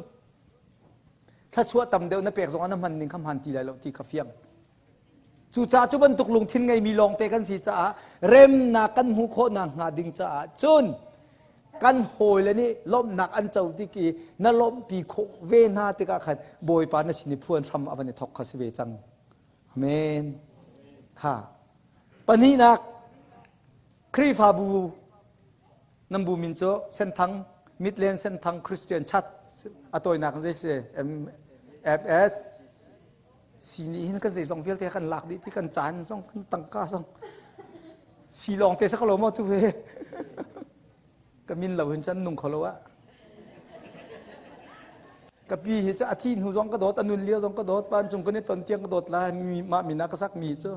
thluachuah tam deuh na pek zongah na hman ning kha hmaan ti lai lo ti kha fiang. Cucaah cu bantuk lungthin ngeimi lawngte kan si caah remnak kan hmuh khawhnak hnga ding caah cun kan hawile nih lawmhnak an co tik i na lawmhpi khawh ve hna tikah khan Bawipa na sin i phuan hram a van i thawk kha si ve cang. Amen. Kha. Pahnihnak Khrihfabu nan bu min cu Senthang Midland Senthang Christian Church a tawinak in zei si MFS Si nih hin kan zeizong vialte kan lak dih ti kan caan zong kan tangka zong si lawng te sa ko lo maw tu he ka min lo hin cun nung kho lo ah ka pi hi cu a thi hnu zong ka dawt a nun lio zong ka dawt pan cung kan i ton tiang ka dawt lai mi mah min ah ka sak mi cu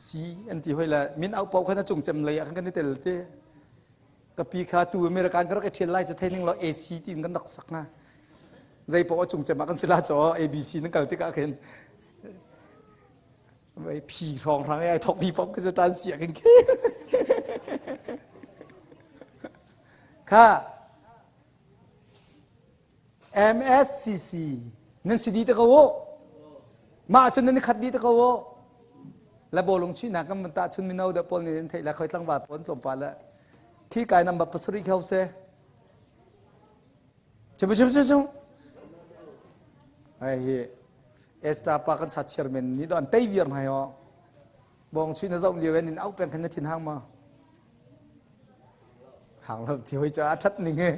si an ti hoi le min au pau khan a cung cem lei ah khan kan i tel te ka pi kha tu American ka rak i ṭhial lai cu thei ning law AC tiin kan rak sak nga zei paoh a cung cem ah kan si la caw ABC nan kal tikah khin vai phi hrawng hrang ai thok mi paoh ka tan sia kan khi kha MSCC nan si dih te ko u mah cun nan i khat dih te ko u la bawlung chuihnak kan van tah chun mino deuh pawl nih an theih la khoi tlangval pawl tlawmpal le khi kai number pasarih kho se chim chim chim chim ai hi Esther pa kan chat chairman ni do an tei viar mai ho bong chuih na zoh lio in au peng khan na thin hang ma Hang lo ti hoi ca a ṭhat ning he.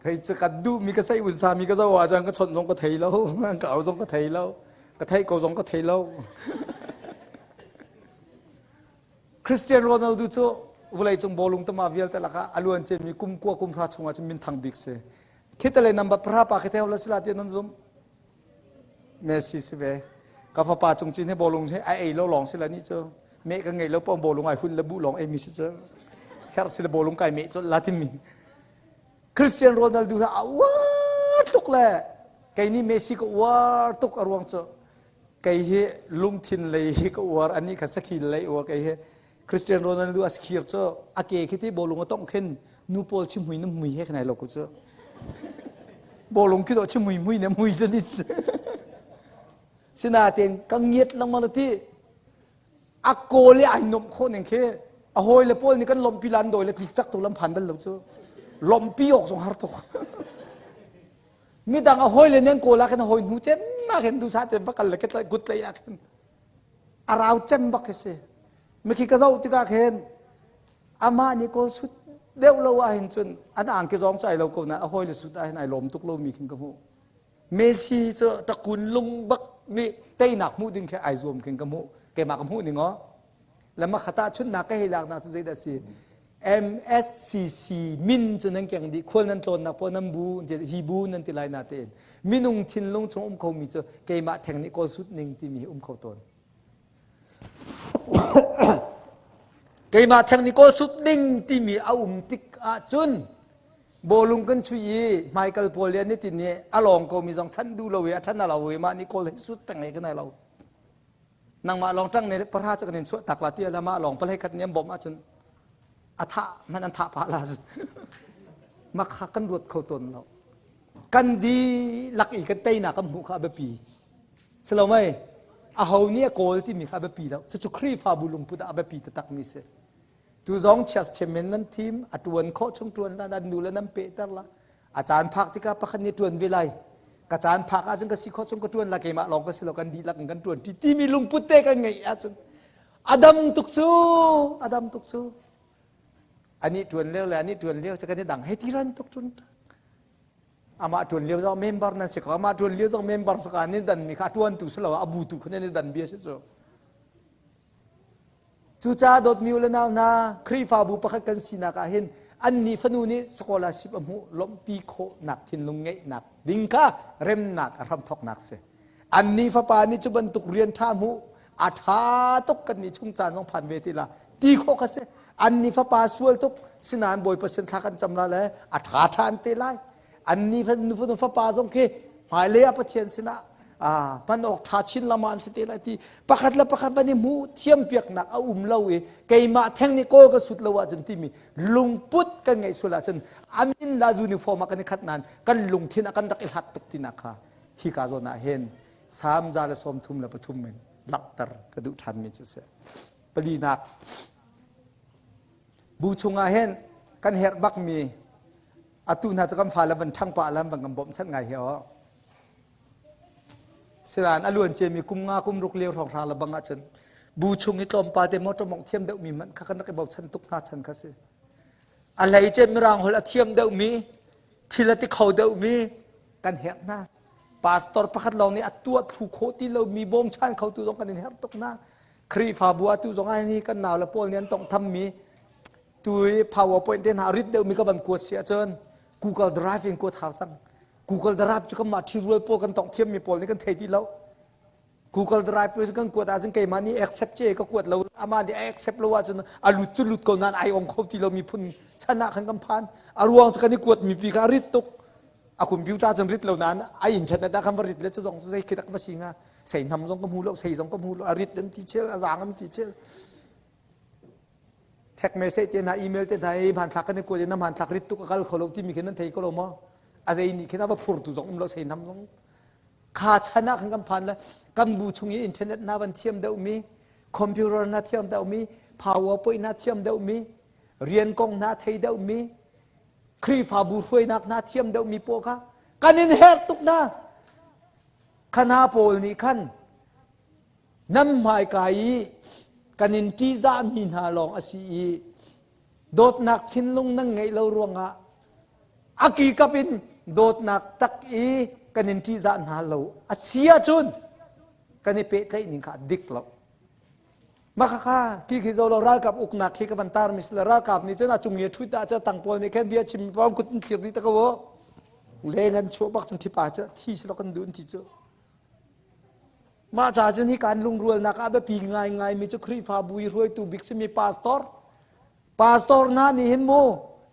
Thei cu kan duh mi ka sei un sa mi ka zo ah cun ka chawnh zong ka thei lo, ka au zong ka thei lo, ka theih ko zong ka thei lo. Cristiano Ronaldo cu vawleicung bawlung tama vialte lakah a luan ciami kum kua kum hra chungah cun minthang bik si. Khitale number pahra pa khi theo la sila ti nan zum. Messi si ve. Ka fapa cung cin hi bawlung hi a ei lo lawng si la ni cu. Meh ka ngei lo pawng bawlung ai hun le bu lawng ei mi si cu. Herh si le bawlung kai meh colh la timi. Cristiano Ronaldo hi a uar tuk le kei nih Messi ka uar tuk a ruang cu kei hi lungthin lei hi ka uar ani kha sakhi lei uar kei hi Cristiano Ronaldo a sakhir cu a ke khi ti bawlung a tongh khin nu pawl chimhui na mui he khanai lo ku cu bawlung khi do chimhui mui na mui cu ni sinaten ka ngiat lengmang ti a kawl i ai nomh khawh ning khi a hawi le pawl nih kan lomhpi lan dawi le tlik cak tu lam phan bal lo cu lomhpi awk zong har tuk midang a hawi le nen kawl ah khin a hawi hnu cem ah khin dusa te va kal le kut lei ah khin a rau cem bak khi si mikhi ka zoh tikah khin amah nih kawl sut deuh lo ah hin cun an angki zong cu ai lo ko na a hawi le sut ah hin ai lawm tuk lomi khin ka hmuh Messi cu takun lung bak nih teinak hmuh ding khi ai zuam khin ka hmuh keimah ka hmuh ning aw lama khata chunnak ka hei lak nak cu zeidah si MSCC min cu nan keng dih khual nan tlawnnak pawl nan bu hi bu nan ti lai na tein minung thinlung chung um khomi cu keimah theng nih kawl sut ning timi hi um kho tawn keimah theng nih kawl sut ning timi a um tik ahcun bawlung kan chuih i hmaikal pawl le nitin nih a lawng komi zong chanh duh lo i a chan a lo i mah nih kawl hei sut peng he kan ai lo. Nangmah lawng ṭang ne pahra cu kan in chuah tak la ti la mah lawng palei khat nih an bawmh ahcun a thah hmanh an thah phah la. Mah kha kan ruat kho tawn lo. Kan dihlak i kan teinak kan hmuh kha a biapi. Si lo mei? Aho nih a kawl timi kha a biapi lo. Cucu Khrihfabu lungput ah a biapi taktakmi si. Tu zong chiat chemen nan thim, a ṭuan khawh chung ṭuan la, nan nu le nan pehter la. A caan phak tikah pakhat nih ṭuan ve lai. Ka caan phak ahcun ka si khawh chung ka ṭuan la, keimah lawng ka si lo, kan dihlak in kan ṭuan ṭi timi lungput te kan ngeih ahcun a dam tuk cu, a dam tuk cu. Anih ṭuan lio le anih ṭuan lio cu kan i dang hei ti ran tuk ṭun. Amah ṭuan lio zong member nan si ko, amah ṭuan lio zong member saka ni dan mi kha ṭuan tu si lo, a bu tu kha nan i dan bia si cu. Cucaah dawtmi u le nau hna, Khrihfabu pakhat kan sinak ah hin annih fanu nih scholarship a hmuh lawmhpi khawhnak thinlung ngeihnak ding kha remnak a hramthawknak si. Annih fapa nih cu bantuk rian ṭha hmuh a ṭha tuk kan nih chung caan zong phan ve ti la ti khawh kha si. Annih fapa sual tuk sinain Bawipa sin thla kan cam la le a ṭha ṭha an te lai. Annih fanu fapa zong khi hmailei ah Pathian sinah hman awk ṭha chin lama an si te lai ti pakhat le pakhat van i hmuh thiam piaknak a um lo i keimah theng nih kawl ka sut lo ahcun timi lungput kan ngeih sual ahcun amin la uniform ah kan i khat nain kan lungthin ah kan rak i hlat tuk tinak kha hika zawn ah hin Salm 133 in langhter ka duh ṭhanmi cu si. Palinak bu chungah hin kan herh bakmi atu hna cu kan fale van ṭhang pah lam van kan bawmhchanh ngai hi aw. Sinain a luan ciami kum nga kum ruk lio hrawnghrang le bang ahcun bu chung i tlawmpal te motor mawngh thiam deuhmi hmanh kha kan rak i bochan tuk hna chan kha si. A hleice mirang holh a thiam deuhmi, thil a ti kho deuhmi kan herh hna. Pastor pakhat lawng nih a tuah thlu khawh ti lomi bawmchan khotu zong kan in herh tuk hna. Khrihfabu atu zong ah hi kan nau le pawl nih an tawnghthammi tu i PowerPoint te hna rit deuhmi ka van kuat si ahcun Google Drive in kuat hau cang. Google Drive cu kanmah ṭhirual pawl kan tawngh thiammi pawl nih kan thei ti lo. Google Drive kan kuat ahcun keimah nih accept ce ka kuat lo amah nih a accept lo ahcun a lut cu lut ko nain ai ong kho ti lomi phun chan ah khan kan phan. A ruang cu kan i kuat mi pi kha a rit tuk. A computer cun rit lo nain a internet ah khan va rit le cu zong cu zei khi dak va si hnga. Sei nam zong ka hmu lo, sei zong ka hmu lo, a rit an ti chel, a zaang an ti chel. Text message te hna, email te hna i hmanthlak kan i kuat i na hmanthlak rit tuk a kal kho lo timi khi nan thei ko lo maw? A zei nih khin a va phurtu zong um lo, sei nam zong. Kha chan ah khan kan phan le kan bu chung i internet hna van thiam deuhmi, computer hna thiam deuhmi, PowerPoint hna thiam deuhmi, rian kong hna thei deuhmi, Khrihfabu hruainak hna thiam deuhmi pawl kha kan in herh tuk hna. Khana pawl nih khan Nan hmaika i kan in ṭihzahmi hna lawng a si i dawtnak thinlung nan ngeih lo ruangah a kikap in dawtnak tak i kan in ṭihzah hna lo a si ahcun kan i pehtlaih ning kha a dik lo. Mah khakha khi khi zo lo ralkap uknak khi ka van tar mi si le ralkap nih cun a cung i a ṭhut ah cun tang pawl nih khan bia chim pawng kut in thlir dih ta ko u. Leng an chuah bak cun thipa cu thi si lo kan duh an ti cu. Mah ca cun hi kan lungrualnak ah biapi ngaingaimi cu Khrihfabu i hruaitu bik simi pastor. Pastor hna nih hin mu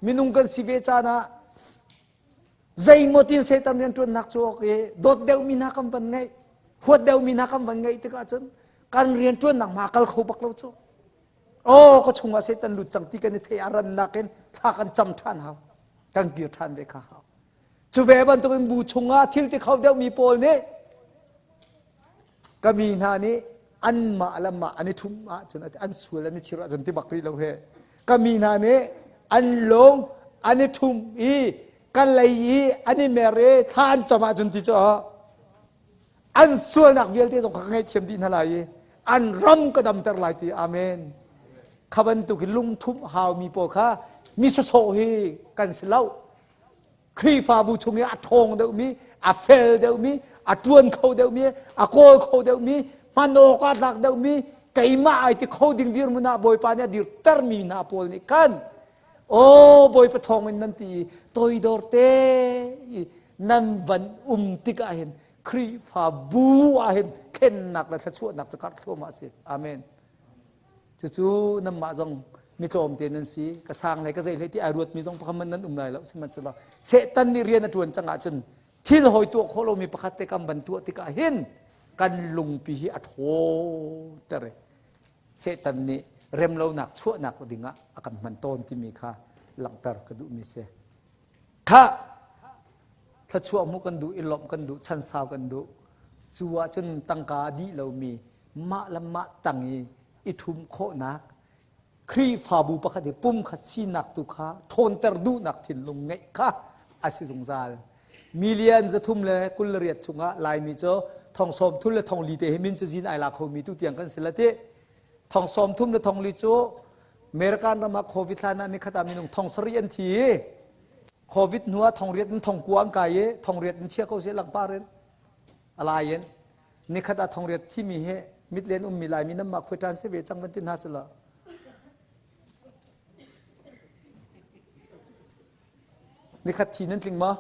minung kan si ve caan ah zeimaw tin Satan rianṭuannak cu awk i dawt deuhmi hna kan van ngeih, huat deuhmi hna kan van ngeih tikah cun kan rianṭuannak hma kal kho bak lo cu. Aw ka chungah Satan lut cang ti kan i theih a rannak in thla kan cam ṭhan hau. Kan kir ṭhan ve kha hau. Cu ve bantukin bu chungah thil ti kho deuhmi pawl nih ka mi hna nih anmah le mah an i ṭhum ahcun an sual an i chir ahcun ti bak rih lo he ka mi hna nih an lung an i ṭhum i ka lei i an i mer i thla an cam ahcun ti cu an sualnak vialte zong kha ka ngaihthiam dih hna lai i an ram ka damter lai ti amen kha bantuk hi lungṭhumh haumi pawl kha mi sawsawh hi kan si lo Khrihfabu chung i a ṭhawng deuhmi, a fel deuhmi, a ṭuan kho deuhmi, a kawl kho deuhmi, hman awk ah tlak deuhmi, keimah ai ti kho ding dirhmun ah Bawipa nih a dirtermi hna pawl nih khan aw Bawipa thawng in nan ti i toidor te i nan van um tikah hin Khrihfabu ah hin thlennak le thluachuahnak cu karh thluahmah a si. Amen. Cucu nanmah zong mi tlawmte nan si, ka sang hlei ka zei hlei ti ai ruatmi zong pakhat man nan um lai lo sihmanhsehlaw Satan nih rian a ṭuan cang ahcun thil hawi tuah khawh lomi pakhat te kam van tuah tikah hin kan lungpi hi a ṭhawter i Satan nih remlonak chuahnak dingah a kan hman tawn timi kha langhter ka duhmi si. Khah! Thluachuah hmuh kan duh, i lawmh kan duh, chan sau kan duh. Cu ahcun tangka a dih lomi mah le mah tang i i ṭhum khawhnak Khrihfabu pakhat i pumkhat sinak tu kha ṭhawnter duhnak thinlung ngeih kha a si zungzal. Million 328 chungah Laimi cu thong sawm thul le thong li te hi min cazin ai la khomi tu tiang kan si la ti. Thong sawm thum le thong li cu American ram ah COVID hlan ah nikhat ah minung thong sarih an thi i COVID hnu ah thong riat in thong kua an kai i thong riat in chia ko seh langpar in a lai in nikhat ah thong riat thimi hi mitlen ummi Laimi nan mah khuai ṭan si ve cang van ti hna sila. Nikhat thi nan tling maw?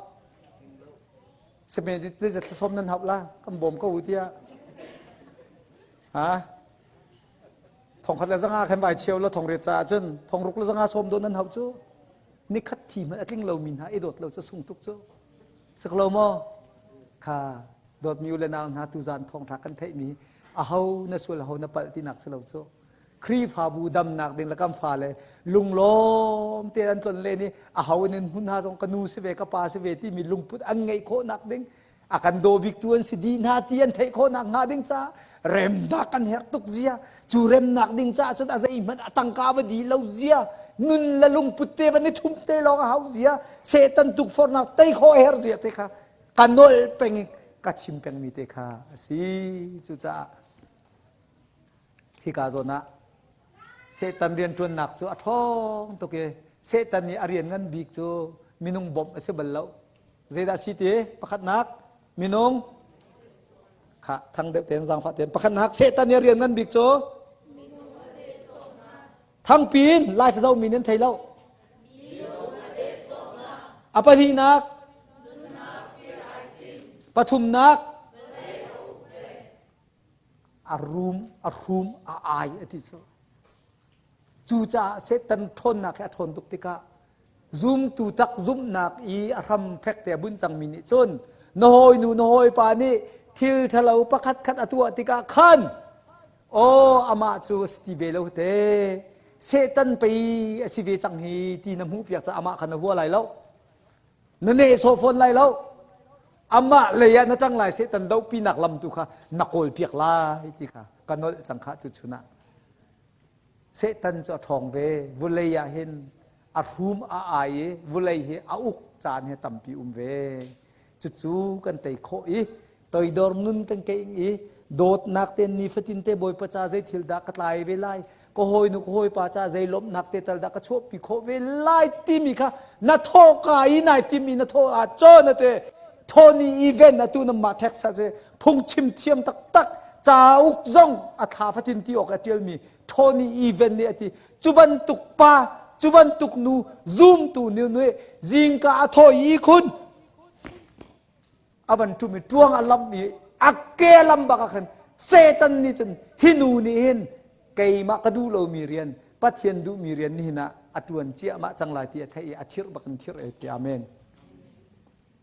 Same zeizat thlasawm nan hauh la kan bawm ko u tiah. Ha? Thongkhat le zanga khan vai cheu la thong riat caah cun thong ruk le zanga sawm dawh nan hauh cu. Nikhat thi hmanh a tling lomi hna i dawt lo cu sung tuk cu. Sak lo maw? Kha dawtmi u le nau hna tuzaan thawngṭha kan theihmi aho na sual aho na palh tinak si lo cu. Khrihfabu damnak ding le kan fale lunglawm te an tlon len i aho in hmun hna zong ka nu si ve ka pa si ve timi lungput an ngeih khawhnak ding a kan daw biktu an si dih hna ti an theih khawhnak hnga ding caah remnak kan herh tuk zia cu remnak ding caah cun a zeihmanh a tangka va di lo zia nun le lungput te van i ṭhum te lawng a hau zia Satan tukforhnak tei khawh a herh zia te kha ka nolh peng i ka chim pengmi te kha a si cucaah Hika zawn ah Satan rianṭuannak cu a ṭhawng tuk i Satan nih a rian ngan bik cu minung bawmh a si bal lo. Zeidah a si ti? Pakhatnak minung kha thang deuh tein zaangfah tein pakhatnak Satan nih a rian ngan bik cu thangpi in life zomi nan thei lo. A pahnihnak pathumnak a rum a hrum a ai a ti cu cucaah Satan ṭhawnnak hi a ṭhawn tuk tikah zumtu tak zumhnak i a hram fek te a bunh cangmi nih cun na hawinu na hawipa nih thil ṭhalo pakhat khat a tuah tikah khan aw amah cu a si ti ve lo te Satan pei a si ve cang hi ti na hmuh piak caah amah kha na hua lai lo Na nehsawh fawn lai lo. Amah lei ah na ṭang lai Satan dohpinak lam tu kha na kawlpiak lai ti kha ka nolh cang kha tuchun ah. Satan cu a ṭhawng ve. Vulei ah hin a hrum a ai i vulei hi a uk caan hi tampi um ve. Cucu kan tei khawh i toidor nun kan keing i dawtnak te nifatin te Bawipa ca zei thil dah ka tlai ve lai ka hawinu ka hawipa ca zei lawmhnak te tal dah ka chuahpi khawh ve lai timi kha na thawhka i nai timi na thawh ah cawn ate Tony event atu na mah Texas i phungchim thiam taktak cauk zong a thla fatin ti awk a ṭialmi Tony event nih a ti cu bantuk pa cu bantuk nu zumtu nu nih zingka a thawh i khun a van ṭum i ṭuang a lamh i a ke a lam bak ah khan Satan nih cun hi nu nih hin keimah ka duh lomi rian Pathian duhmi rian nihin ah a ṭuan ciahmah cang lai ti a theih i a thirh bak in thirh e ti amen.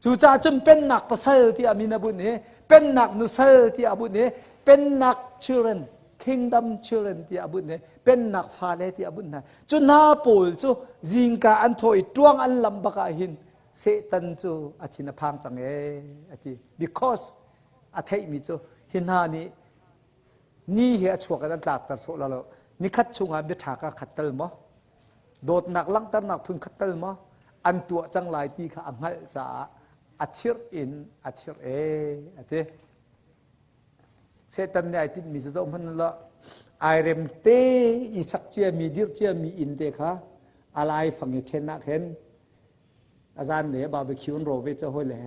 Cucaah cun pennak pasal tiah min a bunh i pennak nusal tiah a bunh i pennak children kingdom children tiah a bunh i pennak fale tiah a bunh hna. Cu hna pawl cu zingka an thawh i ṭuang an lam bak ah hin Satan cu a thin a phang cang ee a ti because a theihmi cu hi hna nih ni hi a chuak in an tlakter sawh la lo nikhat chungah biaṭha ka khat tal maw dawtnak langhternak phun khat tal maw an tuah cang lai ti kha a hngalh caah a thirh in a thirh ee a ti Satan nih ai tinhmi cu zohhmanh law ai rem te i sak ciami dirh ciami inn te kha a laifang i ṭhen ah khin a zan le barbecue an rawh ve ca hawi le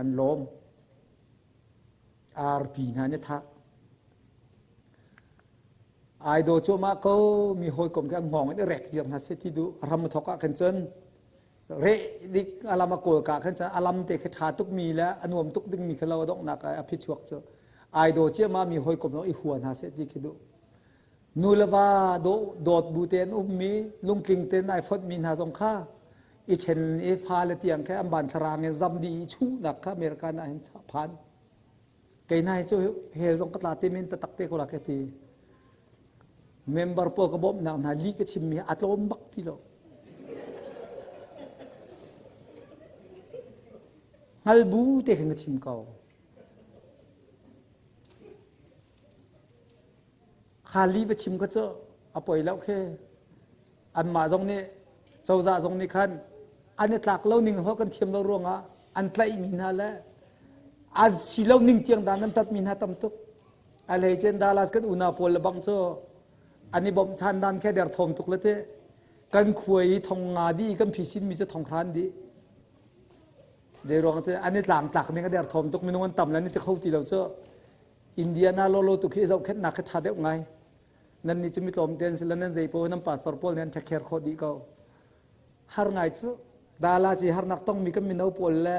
an lawm arpi hna nih thah ai daw cuahmah ko mi hawikom khi an hngawng in i rek dir hna seh ti duh ram thok ah khan cun reh dik a lam a kawl ka khan cun a lam te khi ṭha tuk mi le a nuam tuk ding mi khi lo a donghnak a phichuak cu ai daw ciahmah mi hawikom i hua hna seh ti khi duh Nu le va dawt bu te an ummi lungtling tein ai fonhmi hna zong kha i ṭhen i fale tiang kha an ban thlarang in zam dih i chuhnak kha American ah hin phan. Kei hna hi cu hell zong ka tla te men taktak te ko la ka ti. Member pawl ka bawmhnak hna lih ka chimmi a tlawm bak ti lo. Hngal bu te khin ka chim ko. Kha li va chim kha cu a poi lo khi. Anmah zong nih cozah zong nih khan an i tlak lo ning ho kan thiam lo ruangah an tlaihmi hna le a si lo ning tiang dan an tatmi hna tam tuk. A hleicen Dallas kan unau pawl le bang cu an i bawmhchan dan khe derthawm tuk le te kan khua i thong nga dih kan phisin mi cu thong hran dih. Zei ruang te an i tlang tlak ning a derthawm tuk minung an tam le an i ti kho ti lo cu Indiana lolo tu khi zohkhenhnak khi ṭha deuh ngai. Nan nih cu mi tlawm te an si le nan zei paoh nan pastor pawl nih an ṭhekher khawh dih ko. Har ngai cu Dala ci harnak tongmi kan mino pawl le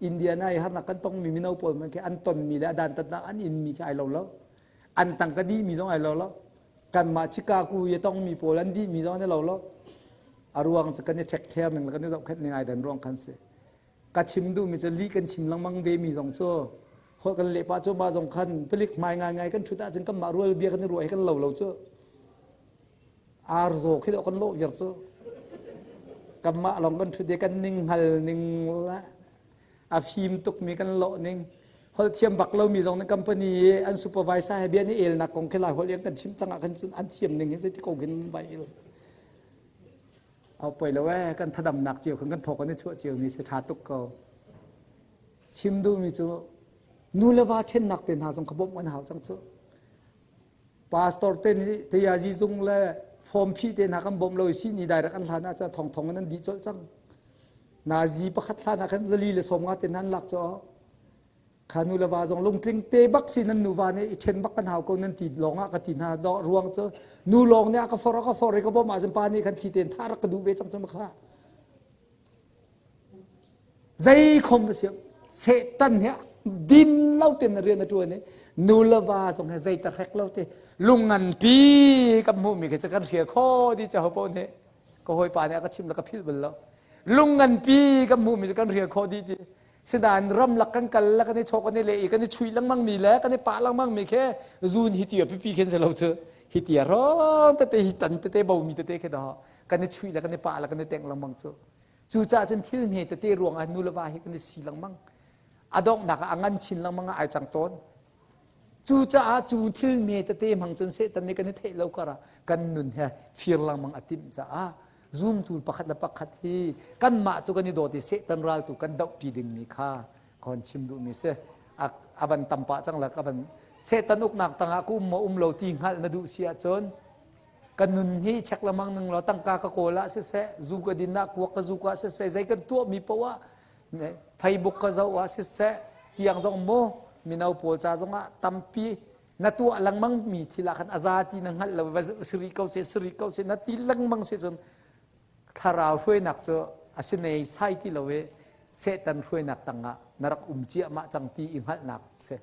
Indiana i harnak kan tongmi mino pawl man khi an tonmi le a dantatnak an inmi khi ai lo lo. An tangka dihmi zong ai lo lo. Kanmah Chicago i a tongmi pawl an dihmi zong an i lo lo. A ruang cu kan i ṭhekher ning le kan i zohkhenh ning ai dan ruang khan si. Ka chim duhmi cu lih kan chim lengmang ve mi zong cu holh kan leh pah cu mah zong khan palik hmai ngaingai kan ṭhut ahcun kanmah rual bia kan i ruah hi kan lo lo cu. Ar zaw khi dawh kan lawh viar cu. Kanmah lawng kan ṭhut i kan ning hngal ning le a fim tukmi kan lawh ning holh thiam bak lomi zong nih company i an supervisor he bia an i elnak kong khi lai holh in kan chimh cang ah khan cun an thiam ning hi zeiti ko khin vai el. Au poi lo ee kan thadamnak cio khan kan thawk kan i chuah cio mi si ṭha tuk ko. Chim duhmi cu nu le va ṭhennak te hna zong kha bawmh kan hau cang cu. Pastor te nih tayazi zung le form phih te hna kan bawmh lo i sihni direct an hlan ah cun thong thong in an dih colh cang. Nazi pakhat hlan ah khan zali le 50 te hna an lak cu. Kha nu le va zong lungtling te bak si nan nuva nih i ṭhen bak kan hau ko nan ti lawng ah ka ti hna dawh ruang cu nu lawng nih a ka for a ka for i ka bawmh ahcun pa nih khan thli tein tha rak ka duh ve cang cu kha. Zei khom a si Satan hi din lo ten rian a ṭuan i nu le va zong he zei ta hrek lo te lung nganpi kan hmuhmi khi cu kan hria kho di ca ho paoh nih ka hawipa nih a ka chimh le ka philh bal lo lung nganpi kan hmuhmi cu kan hria kho dih ti sinain ramlak kan kal le kan i chawk kan i le i kan i chuih lengmang mi le kan i pah lengmang mi khi zun hi tia pipi khin si lo cu hi tia ron tete hi tan tete bomi tete khi dah kan i chuih le kan i pah le kan i tengh lengmang cu cucaah cun thil hme tete ruang ah nu le va hi kan i si lengmang a donghnak ah a ngan chin lengmang ah ai cang tawn cucaah cu thil hme tete hmang cun Satan nih kan i theih lo kar ah kan nun he fir lengmang a timh caah zumtu pakhat le pakhat hi kanmah cu kan i dawt i Satan ral tu kan doh ṭi dingmi kha kon chim duhmi si a van tam pah cang la ka van Satan uknak tangah ka um maw um lo ti hngalh na duh si ahcun ka nun hi check lengmang ning law tangka ka kawl ah siseh zu ka din ah kuak ka zuk ah siseh zei kan tuahmi paoh ah Facebook ka zoh ah siseh tiang zong mu mino pawl ca zong ah tampi na tuah lengmang mi thil ah khan a za ti na hngalh lo va siri ko seh siri ko seh na ti lengmang si cun thlarau hruainak cu a si nei sai ti lo i Satan hruainak tangah na rak um ciahmah cang ti i hngalhnak si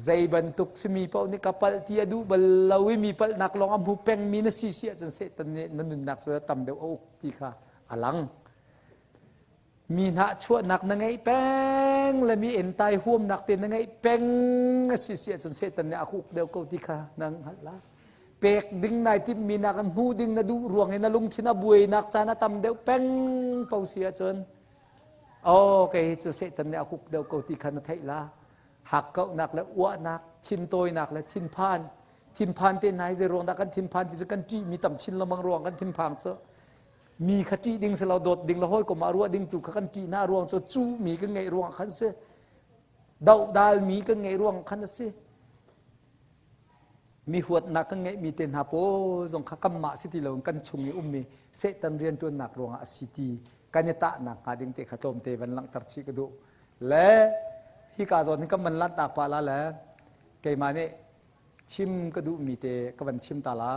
zei bantuk simi paoh nih ka palh ti a duh bal lo i mi palhnak lawng a hmu pengmi na si si ahcun Satan nih na nunnak cu tam deuh a uk ti kha a lang. Mi hnahchuahnak na ngeih peng le mi entai huamnak te na ngeih peng a si si ahcun Satan nih a uk deuh ko ti kha na hngalh la. Pek ding nai timhmi nak in hmuh ding na duh ruang i na lungthin a buainak caan a tam deuh peng po si ahcun oh kei cu Satan nih a uk deuh ko ti kha na theih la. Hakkauhnak le uahnak, thintawinak le thinphan, thinphan te hna hi zei ruang dah kan thinphan ti cu kan ṭihmi tam chin lengmang ruang kan thinphang cu mi kha ṭih ding si lo dawt ding le hawikom ah ruah ding tu kha kan ṭih hna ruang cu cuhmi kan ngeih ruang khan si dohdalmi kan ngeih ruang khan a si mi huatnak kan ngeihmi te hna pawl zong kha kanmah si ti lo kan chung i ummi Satan rianṭuannak ruangah a si ti kan i tahnak hnga ding te kha tlawmte van langhter chih ka duh le hika zawn hin kan van lanhtak pah la le keimah nih chim ka duhmi te ka van chim ta la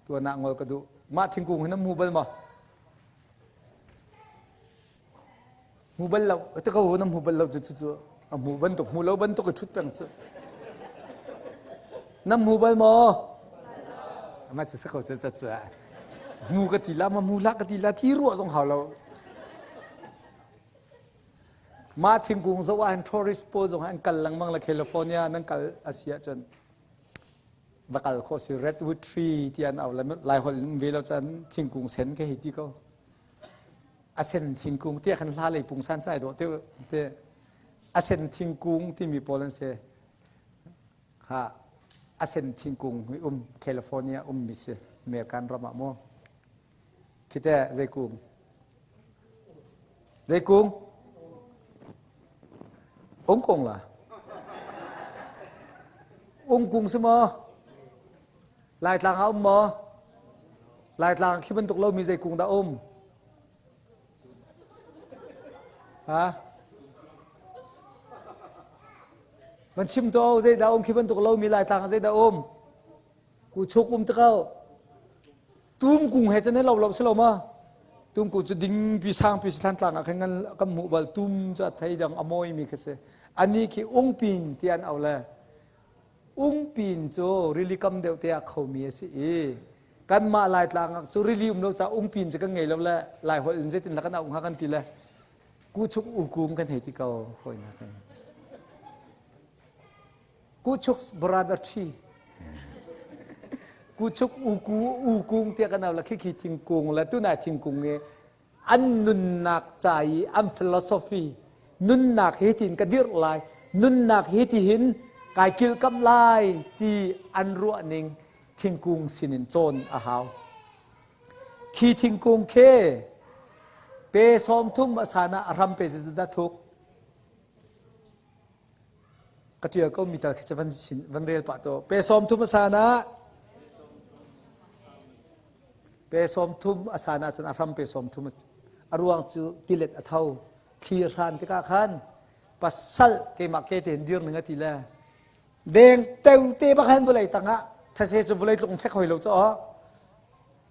tuan ah ngol ka duh mah thingkung hi na hmu bal maw Hmu bal lo, te ko na hmu bal lo cu cu a hmu bantuk hmu lo bantuk i ṭhut peng cu. Na hmu bal maw? Ama cu sa ko cu ca ca. Hmu ka ti la ma hmu hlah ka ti la thi ruah zong hau lo. Mah thingkung zoh ah hin tourist pawl zong an kal lengmang le California nan kal a si ahcun va kal khawh si redwood tree ti an au le lai holh in ve lo cun thingkung sen ka hei ti ko. A sen thingkung tiah khan hla lei pungsan sai dawh te te a sen thingkung timi pawl an si. Kha a sen thingkung hi um California um mi si American ram ah mu. Khi teh zei kung? Zei kung? Ungkung la. Ungkung si maw? Laitlang ah um maw? Laitlang khi bantuk lomi zei kung dah um? Ha? Van chim to zei dah um khi bantuk lomi Laitlang ah zei dah um? Ku chuk um te ko. Tum kung he cun lo lo si lo ma? Tum kung cu dingpi sangpi si thlantlang ah khan kan hmuh bal tum cu a thei dang a mawi mi khi si. Ani khi ungpin ti an au le. Ungpin cu rili kam deuh te ah khomi a si i kanmah Laitlang ah cu rili um lo ca ungpin cu kan ngei lo le Lai holh in zeitin kan auh hnga kan ti le kuchuk ukung kan hei ti ko fawinak in. Kuchuk brother tree. Kuchuk uku ukung tiah kan au la khikhi thingkung le tunai thingkung i an nunnak ca i an philosophy nunnak hi tin ka dirh lai nunnak hi ti hin kai kilkamh lai ti an ruah ning thingkung sinin cawn a hau. Khi thingkung khi pe 30 a san ah a ram pe zeitindah thuk Ka ṭial ko mi tal khi cu van sin van rel pah to. Pe 30 a san ah pe 30 a san ah cun a hram pe 30 a ruang cu tilet a tho thli a hran tikah khan pasal keimah ke tein dir ning a ti le deng teu te bak han vulei tangah thase cu vulei tluk fek hoi lo cho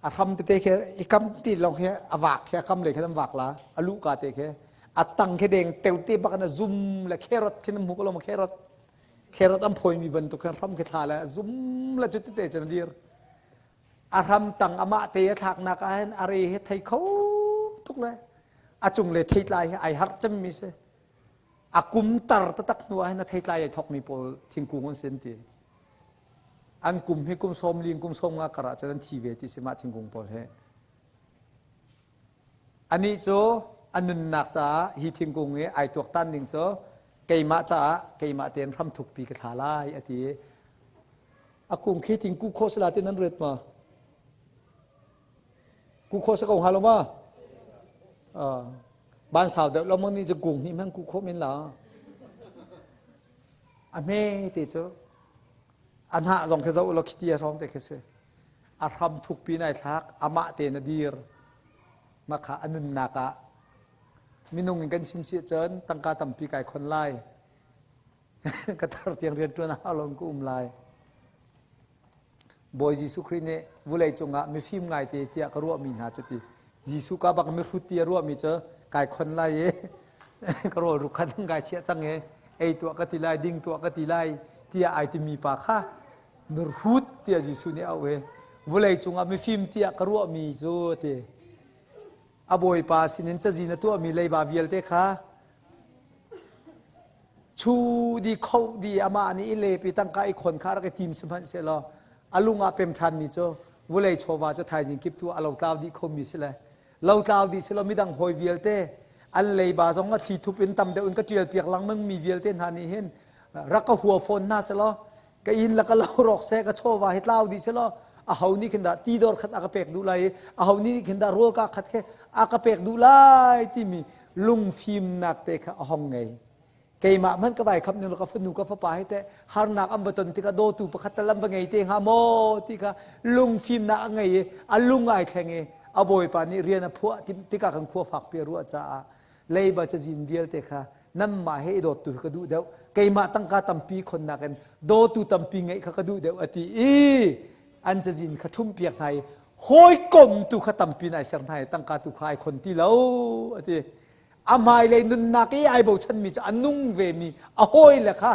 a hram tete khi i kam ti lawng khi a vak khi a kam lei khi an vak la a luh ka te khi a tang khi deng teu te bak in a zum le kherot khi nan hmu ko lo ma kherot kherot an phawi mi bantuk khan hram khi thla le a zum le cu tete cun a dir a hram tang amah te a thlaknak ah hin a re hi thei kho tuk le a cung le theitlai hi ai harh cem mi si a kum tar taktak hnu ah hin a theitlai ai thok mi pawl thingkung an sin ti An kum hi kum sawm li in kum sawm nga kar ah cun an thi ve ti si mah thingkung pawl hi. Anih cu a nunnak caah hi thingkung i ai tuaktan ding cu keimah caah keimah tein hram thukpi ka thla lai a ti. A kung khi thingku khawh sila ti nan ret ma? Ku khawh si ko hnga lo ma? Ban sau deuh lo mo nih cu kung hnih hmang ku khawh men la. A hme te cu a hnah zong khi zoh law khiti a hrawng te khi si. A hram thukpi in ai thlak, amah tein a dir. Mah kha a nunnak ah minung in kan chim si ahcun tangka tampi kai khon lai. ka tar tiang rian ṭuan a hau lo ka um lai. Bawi Jesuh Khrih nih vulei cungah mifim ngaite tiah ka ruahmi hna cu ti. Jesuh ka bak mihrut ti a ruahmi cu kai khon lai i ka rawl ruk khan kai chiah cang i ei tuah ka ti lai ding tuah ka ti lai tiah ai timi pa kha mihrut tiah Jesuh nih a auh i vulei cungah mifim tiah ka ruahmi cu ti. A bawipa sinin cazin a tuahmi leiba vialte kha Chu di kho di amah nih i lep i tangka i khon kha rak i tim sihmanhsehlaw a lung ah pem ṭhanmi cu vulei chawva cu thaizing kip tu a lotlau dih khomi si le lotlau dih si law midang hawi vialte an leiba zong a thli thup in tam deuh in ka ṭial piak lengmang mi vialte hna nih hin rak ka hua fawn hna selaw ka inn le ka lo rawk seh ka chawva hi tlau dih selaw aho nih khin dah ti dor khat a ka pek duh lai i aho nih khin dah rawl ka khat khe a ka pek duh lai timi lungfimnak te kha a hong ngei keimah hmanh ka vai khap ning ka fanu ka fapa hi teh harnak an va ton tikah dawtu pakhat tal an va ngei te hnga maw ti kha lungfimnak a ngei i a lung ai thleng i a bawipa nih rian a phuah tikah kan khua fakpi a ruah caah leiba cazin vialte kha nanmah he i dawttu ka duh deuh keimah tangka tampi khonnak in dawtu tampi ngeih kha ka duh deuh a ti i an cazin kha ṭhumpiak hna i hawikom tu kha tampi in ai ser hna i tangka tu kha ai khon ti lo a ti a hmailei nunnak i ai bochanmi cu a nung vemi a hawile kha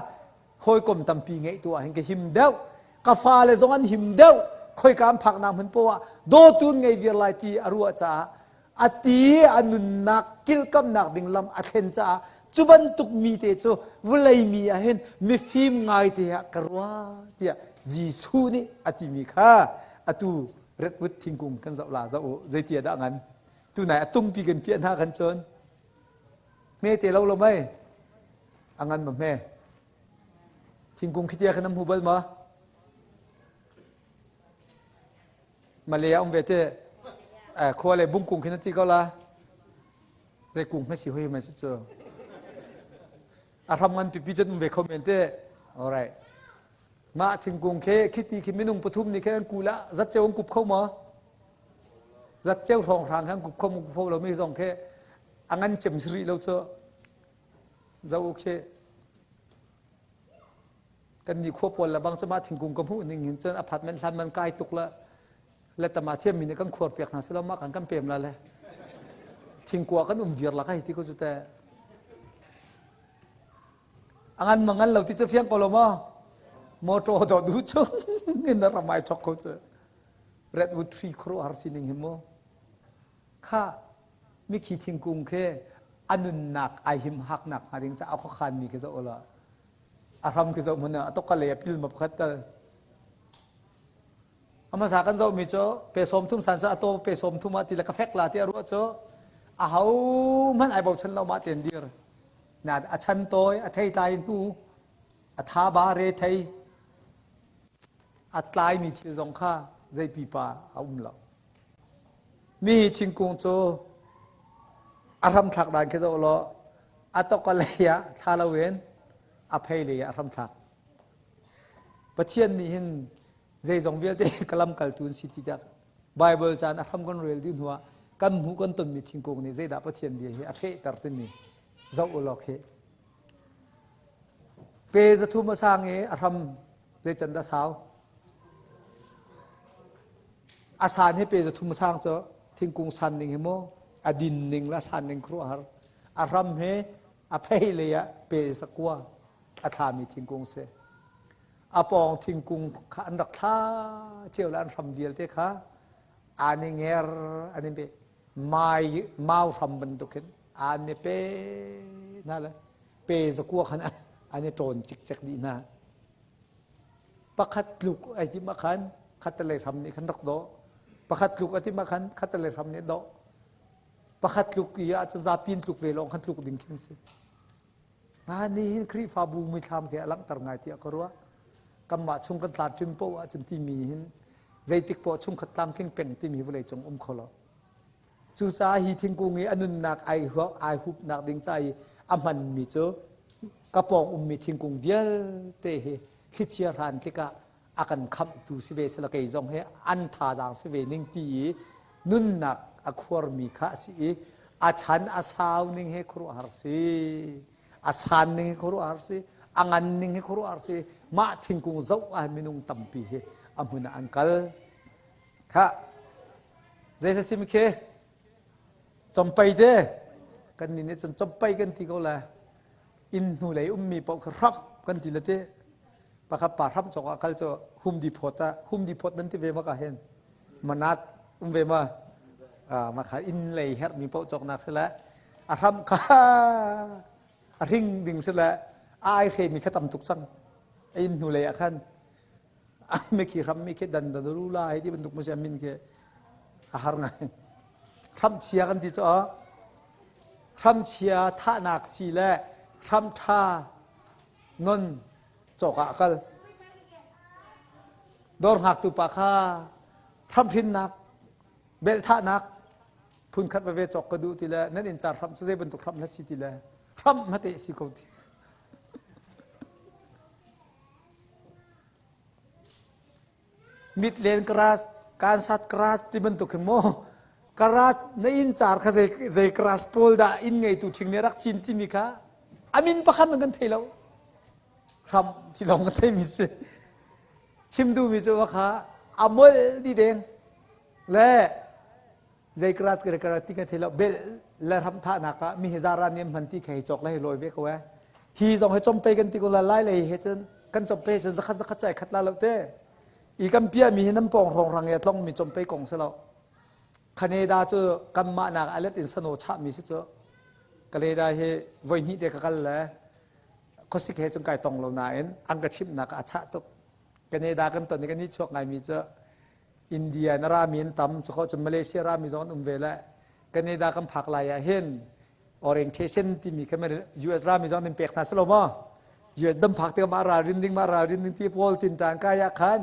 hawikom tampi ngeih tu ah hin ka him deuh ka fale zong an him deuh khoika an phaknak hmun poah dawtu ngei viar lai ti a ruah caah a ti a nunnak kilkamnak ding lam a thlen caah Cu bantuk mi te cu vawlei mi ah hin mifim ngai te ah ka ruah tiah Jesuh nih a timi kha atu redwood thingkung kan zoh la zoh u zeitia dah ngan tunai a tungpi kan piah hna kan cun hme te lo lo mei a ngan ma hme thingkung khitia khan nam hmu bal ma Malay um ve te khua le bungkung khin ti ko la zei kung hme si hoi mai cu a hram ngan pipi cun um ve kho men te alright mah thingkung khi khiti khi minung pathum nih khin an kul ah zatceu an kup kho maw zatceu hrawng hrang khan kup kho mu kup kho lo mi zong khi a ngan cem si rih lo cu zo u khi kan ni khua pawl le bang cu mah thingkung ka hmuh ning hin cun apartment hlan man kai tuk la le tama thiam mi nih kan khuar piak hna silo mah kan kan pem la le thingkua kan um viar la ka hei ti ko cu te a ngan ma ngan lo ti cu fiang ko lo maw motor do du chung in na ramai chok ko cu redwood tree khru har sining hi mu kha mikhi thingkung khi a nunnak ai him haknak hnga ding ca a khuakhan mi khi zoh la a hram khi zoh hmanh ah a tokka lei a pil ma pakhat tal a hmasa kan zohmi cu pe 30 san sa a to pe 30 ah ti le ka fek la ti a ruah cu a ho hmanh ai bochan lo ma ten dir na a chan tawi a thei tlai hnu a tha ba re thei a tlaimi thil zong kha zei pipa a um lo mi thingkung cu a hramthlak dan khi zoh law a tok a lei ah thla loin a phei lei ah a hramthlak Pathian nih hin zeizong vialte ka lamkaltu an si ti tiah Bible caan a hram kan rel dih hnuah kan hmuh kan tonmi thingkung nih zeidah Pathian bia hi a fehter timi zoh u law khi pe zathum a sang i a hram zeican dah sau a san hi pe zathum a sang cu thingkung san ning hi mu a din ning le a san ning khuaruahhar a hram hi a phei lei ah pe zakua a thlami thingkung si a pawng thingkung kha an rak thla cio le an hram vialte kha an i nger an i pe mai mau hram bantukin an i pe hna le pe zakua khan an i ṭawn cikcek dih hna pakhat tluk ai tim ah khan khattelei hram nih khan rak dawh pakhat tluk a tim ah khan khattelei hram nih dawh pakhat tluk i ah cun zapi in tluk ve lawng khan tluk ding khin si Nga ni hin Khrihfabu muithlam khi a langhter ngai tiah ka ruah. Kanmah chung kan tlamtling paoh ahcun timi hin zeitik poah chungkhat tlamtling peng timi vawlei cung um kho lo. Cucaah hi thingkung i a nunnak ai ai hupnak ding ca i a hmanmi cu ka pawng ummi thingkung vialte hi thlichia hran tikah a kan khamhtu si ve sela kei zong hi an thazaang si ve ning ti i nunnak a khuarmi kha a si i a chan a sau ning hi khuaruahhar si a san ning hi khuaruahhar si a ngan ning hi khuaruahhar si mah thingkung zoh ah minung tampi hi a hmun ah an kal kha zei si mi khi compei te kan nih nih cun compei kan ti ko la inn hnu lei ummi paoh kha hramh kan ti le te pakhat pa hramh cawk ah kal cu hum di phawt ah hum di phawt nan ti ve ma ka hen manat um ve ma ma kha inn lei herh mi paoh cawk nak si le a hramh kha a hring ding si le a ai hre mi kha tam tuk cang inn hnu lei ah khan mi khi hram mi khi dan dan ru la hei ti bantuk mu si min khi a har ngai hram chia kan ti cu hram chia thahnak si le hram tha non cawk ah kal dawr ngaktu pa kha hram hrinnak bel thahnak phun khat veve cawk ka duh ti le nan inn car hram cu zei bantuk hram na si ti le hram hmate si ko ti Mitlen grass, kansat grass ti bantuk hin maw karat na inn car kha zei zei grass pawl dah inn ngeitu ṭhing nih rak cin timi kha a min pakhat man kan thei lo hram ti lawng kan theimi si chim duhmi cu kha a mol di deng le zei grass kare kare ti kan thei lo bel le ram thahnak ah mi hi zara nih hman ti kha hi cawk le hi lawi ve ko eh hi zong hi compei kan ti ko la lai lei he cun kan compei cun zakhat zakhat cai khat la lo te i kan pia mi hi nan pong rong rang e tlong mi compei kong si lo Canada cu kanmah nak alet in sano chah mi si cu. Canada hi voi hnih te ka kal le khuasik he cun kai tong lo nain an ka chimhnak a chah tuk. Canada kan ton i kan i chuak ngaimi cu India na rami an tam cu cun Malaysia rami zong an um ve le Canada kan phak lai ah hin orientation timi kha US rami zong nan pek hna si lo maw? US dam phak tikah mah ralrin ding mah ralrin ding ti pawl tin tan kai ah khan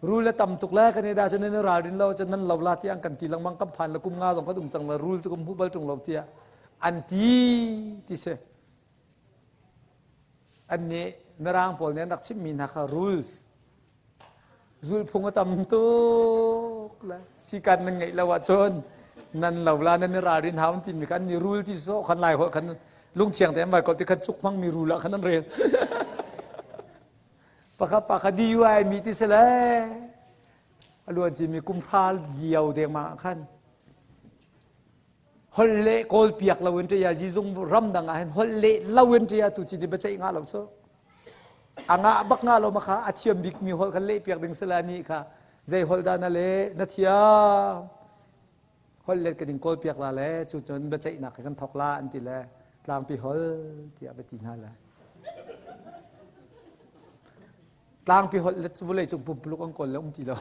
rul a tam tuk le Canada cu nan ralrin lo cun nan lo la tiah an kan ti lengmang kan phan le kum nga zong kan um cang le rul cu kan hmu bal ṭung lo tiah an ti ti si. An nih Mirang pawl nih an rak chimhmi hna kha rules Zulphung a tam tuk le sikan nan ngeih lo ahcun nan lo la nan i ralrin hau an timi kha an i rul ti sawh khan lai holh khan lungthiang te an vai ko ti khan cuk hmangmi rul ah khan an rel. Pakhat pa kha DUI mi ti si le a luan cimi kum hra lio dengmang ah khan holh le kawl piak lo in ṭia zizung ramdang ah hin holh leh lo in ṭia tu ci ti biaceih ngah lo cu. A ngah bak nga lo ma kha a thiam bik mi holh khan leh piak ding sila ni kha zei holh dah na le na thiam holh let ka ding kawl piak la le cu cun biaceihnak kan thok la an ti le tlangpi hol tiah va ti hna le tlangpi holh let cu vulei cung pumpuluk an kawl le um ti lo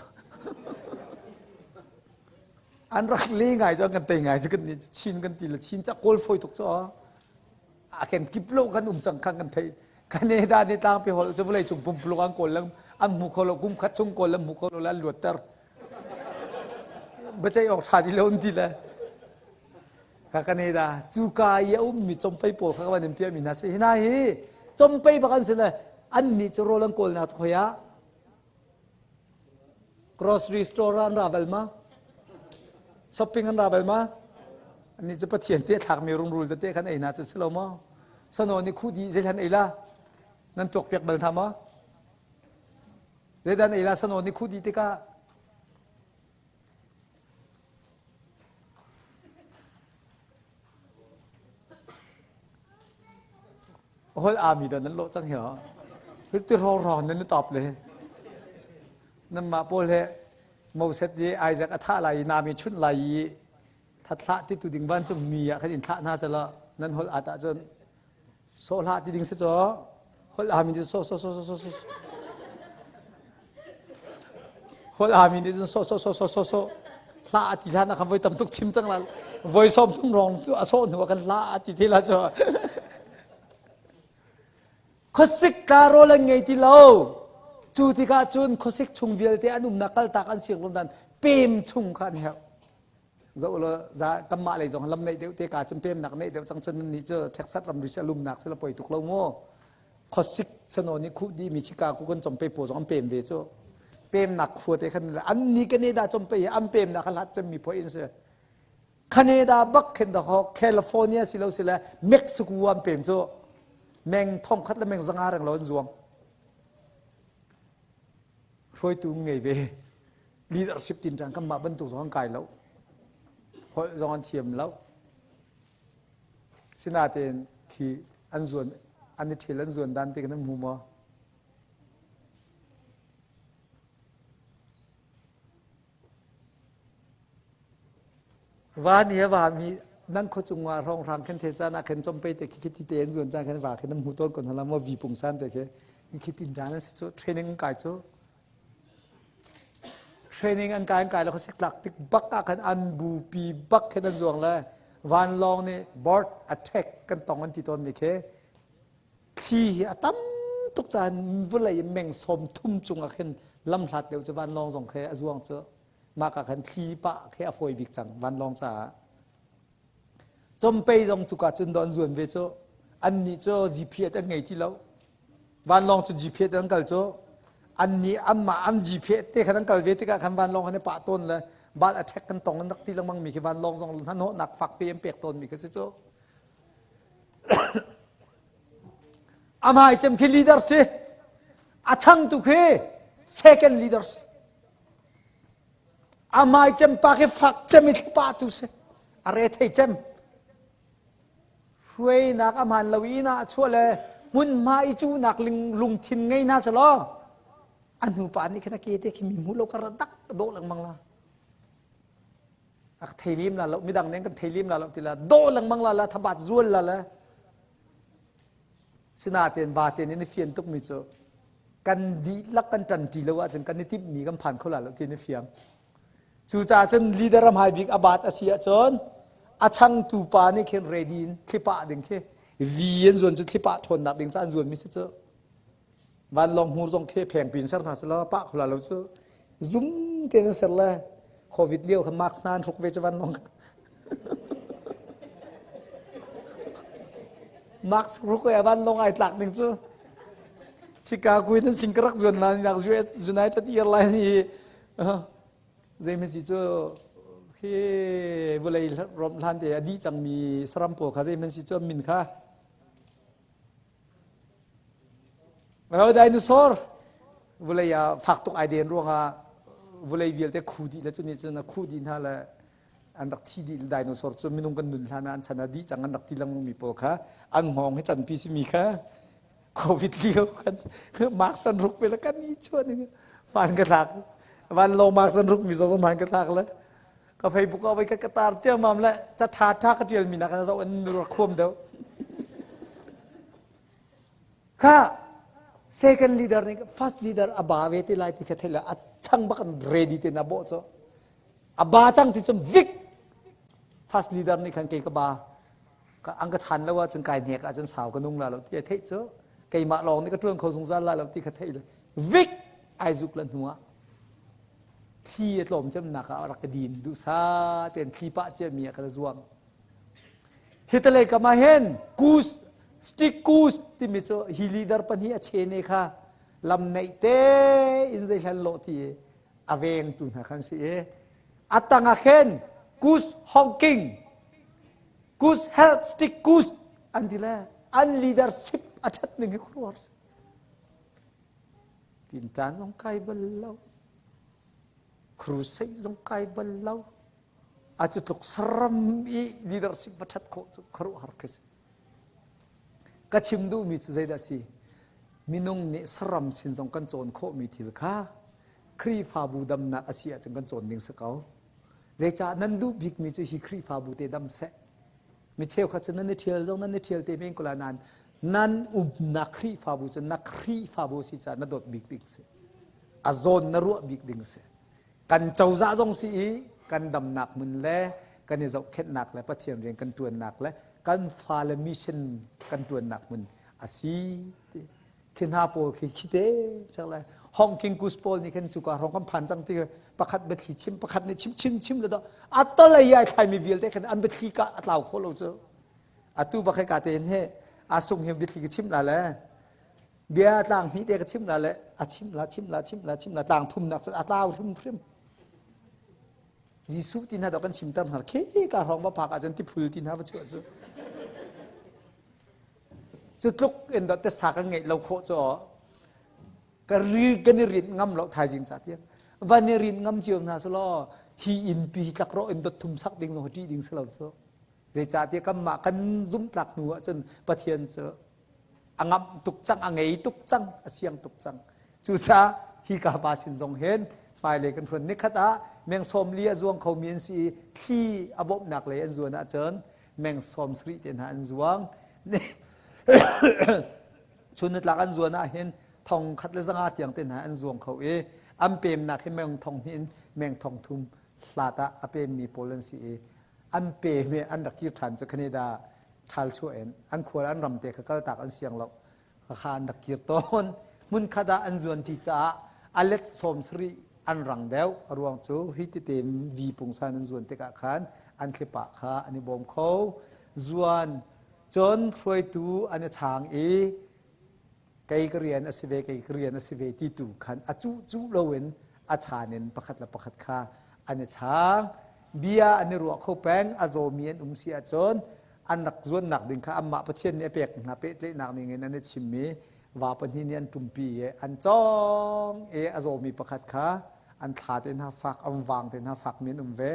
an rak le ngai cu an kan tei ngai cu kan chin kan ti le chin ca kawl foi tuk cu a ken kip lo kan um cang khan kan thei Canada nih tlangpi holh cu vawlei cung pumpuluk an kawl an hmu kho lo kum khat chung kawl an hmu kho lo le an luatter biaceih awk ṭha ti lo an ti le ka Canada cuka i a ummi compei pawl kha ka van in piahmi hna si hina hi compei bak an si le an nih cu rawl an kawlnak cu khoi ah Grocery store ah an ra bal ma? Shopping an ra bal ma? Annih cu Pathian te thlakmi rungrul tete khan ei hna cu si lo maw? Sano nih khu dih zeihlan ei la? Nan tuakpiak bal hna maw? Zeidan ei la sano nih khu dih tikah Hol ami dah nan lawh cang hi ha. Ti rawng nan i top le. Nanmah pawl he Moses i Isaac a thah lai i nami chunh lai i thathlah ti tu ding vancung mi ah khan in thlah hna selaw nan holh at ahcun sawh hlah ti ding si caw holh ami nih sawh sawh sawh sawh sawh holh ami nih cun sawh sawh sawh sawh sawh sawh hlah a ti hlan ah khan voi tam tuk chim cang la voi sawm thum rong cu a sawh hnu ah khan hlah a ti te la cu khuasik tla rawl an ngei ti lo cu tikah cun khuasik chung vialte an umnak kaltak an siang lo dan pem chung kha an herh Zoh law za kanmah lei zong lam neih deuh te ka cun pemnak neih deuh cang cun nih cu Texas ram ri lumnak sila poi tuk lo mu. Khosik sano nih khuh di mi Chicago kan chom pe po zong an pem ve cu. Pemnak khua te khan an ni Canada chom pe an pemnak kha hlat cem mi poi in si. Canada bak khen da ho California si lo si le Mexico an pem cu. Meng thong khat le meng zanga reng lo an zuang. Hruaitu ngei ve. Leadership tin ṭan kanmah bantuk zong an kai lo. Holh zong an thiam lo. Sinain khi an zuan an i ṭhil an zuan dan ti kan hmu maw? Va nih a va mi nan khuachung ah hrawnghrang khin the caan ah khin compei te khi khi te an zuan caan khin va khin nan hmu tawn kon hala maw vi pungsan te khi khi tin ṭan an si cu training kai cu Training an kai an kai le khuasik tlak tik bak ah khan an bupi bak khin an zuang le vanlawng nih board attack kan tong an ti tawn mi khi thli hi a tam tuk caan vawlei meng sawm thum cung ah khin lam hlat deuh cu vanlawng zong khi a zuang cu mah ka khan thli pah khi a fawi bik cang vanlawng caah Compei zong cuka cun do an zuan ve cu annih cu GPS an ngei ti lo vanlawng cu GPS an kal cu annih anmah an GPS te khan an kal ve tikah khan vanlawng han i pah tawn le bal attack kan tong an rak ti lengmang mi khi vanlawng zong hnahnawhnak fakpi an pek tawn mi khi si cu amai cem khi leader si a changtu khi second leader si Amai cem pa khi fak cem i pa tu si. A re thei cem. Hruainak a hmaan lo i na chuah le hmunhma i cuhnak lungthin ngei hna selaw a hnu pa nih khin a ke te khi mi hmu lo kar dak dawh lengmang la. A ka thei lem la lo, midang nih an kan thei lem la lo ti la, dawh lengmang la la, thabat zual la la. Sinain vate nih na fian tukmi cu kan dihlak kan ṭanṭi lo ahcun kan i timhmi kan phan kho la lo ti na fiang. Cucaah cun leader ram hai bik a baat a si ahcun a changtu pa nih khin ready in thlipah ding khi vi an zuan cu thlipah ṭhawnnak ding ca an zuanmi si cu. Vanlawng hmur zong khi pheng pin ser hna selaw pah kho la lo cu zum tein an ser le covid lio kha mask hna an hruk ve cu vanlawng mask hruk ve vanlawng ai tlak ning cu Chicago in an sing ka rak zuan la nak US United Airlines hi zeimi si cu khi vawlei rom hlan te a dih cangmi saram pawl kha zeimi si cu min kha Dinosaur vulei ah fak tuk ai den ruangah vulei vialte khu dih le cu nih cun a khuh dih hna le an rak thi dih dinosaur cu minung kan nun hlan ah an chan a dih cang an rak ti lengmang mi pawl kha an hngawng hi canpi simi kha covid lio kan mask an ruk ve le kan i chuan van ka thlak van lo mask an ruk mi zong van ka thlak le ka Facebook ah voi ka ka tar ciammam le ca ṭha ṭha ka ṭialmi nak in zoh an rak khuam deuh kha second leader nih first leader a ba ve te lai ti kha thei le a chang bak an ready te na bawh cu a ba cang ti cun vik first leader nih khan kei ka ba an ka chan lo ahcun kai hnek ahcun sau ka nung la lo ti a theih cu keimah lawng nih ka ṭuan kho zungzal la lo ti kha theih le vik ai zuk la hnu ah thli a tlawm cemnak ah rak ka din duhsa tein thli pah ciami ah ka zuam hitalei kam ah hin kus stick kus timi cu hi leader pahnih a chene kha lam neih te in zei hlan lawh ti a vengtu hna khan si i a tang ah khin kus honking kus help stick kus an ti le an leadership a that ning hi khuaruahhar si Tinṭan zong kai bal lo. Crusade zong kai bal lo. A cu tluk saram i leadership va ṭhat khawh cu khuaruahhar khi si. Ka chim duhmi cu zeidah si? Minung nih saram sin zong kan cawn khawhmi thil kha Khrihfabu damnak a si ahcun kan cawn ding si ko. Zeicah nan duh bikmi cu hi Khrihfabu te dam seh. Mi cheukhat cu nan i ṭhial zong nan i ṭhial te men ko lai nain nan umnak Khrihfabu cu na Khrihfabu si caah na dawt bik ding si. A zawn na ruah bik ding si. Kan cozah zong si i kan damnak hmun le kan i zohkhenhnak le Pathian rian kan ṭuannak le kan fale mission kan ṭuannak hmun a si. Khi hna pawl khi khi te cak lai Hong King Kus pawl nih khin cuka hrawng kan phan cang ti pakhat biathli chim pakhat nih chim chim chim le do a talei ai thlaimi vialte khin an biathli ka a tlau kho lo cu atu bak ka te he a sung hi biathli ka chim la le bia tlang hnih te ka chim la le a chim la chim la chim la chim la tlang thum nak a tlau hrim hrim Jesuh ti hna do kan chim tar hna khi ka hrawng va phak ahcun tiphul ti hna va chuah cu Cu tluk in dah tesa kan ngeih lo khawh cu ka ri kan i rinh ngam lo thaizing ca tiang van i rinh ngam cio hna selaw hi innpi tlak rawh in dot thum sak ding zong ṭih ding si lo cu zeicahtiah kanmah kan zumhtlak hnu ahcun Pathian cu a ngamh tuk cang a ngei tuk cang a siang tuk cang cucaah hi ka pa sin zong hin hmailei kan hruan nikhat ah meng sawmli a zuang khomi an si i thli a bawmhnak lei an zuan ahcun meng sawm sarih te hna an zuang chun nitlak an zuan ah hin thong khat le zanga tiang te hna an zuang kho i an pemnak hi meng thong hnih in meng thong thum hlat ah a pemmi pawl an si i an pem i an rak kir ṭhan cu Canada ṭhal chuah in an khual an ram te kha kaltak an siang lo kha an rak kir tawn. Hmunkhat ah an zuanṭi caah a let sawm sarih an rang deuh. A ruang cu hi tete vi pungsan an zuan tikah khan an thlipah kha an i bawm kho. Zuan cun hruaitu an i chaang i kei ka rian a si ve, kei ka rian a si ve ti tu khan a cuh cuh loin a chaan in pakhat le pakhat kha an i chaang. Bia an i ruah kho peng, a zawmi an um si ahcun an rak zuannak ding kha anmah Pathian nih a pek hna pehtlaihnak ning in an i chim i va pahnih nih an ṭumpi i an cawng i a zawmi pakhat kha an thla te hna fak an vang te hna fak mi an um ve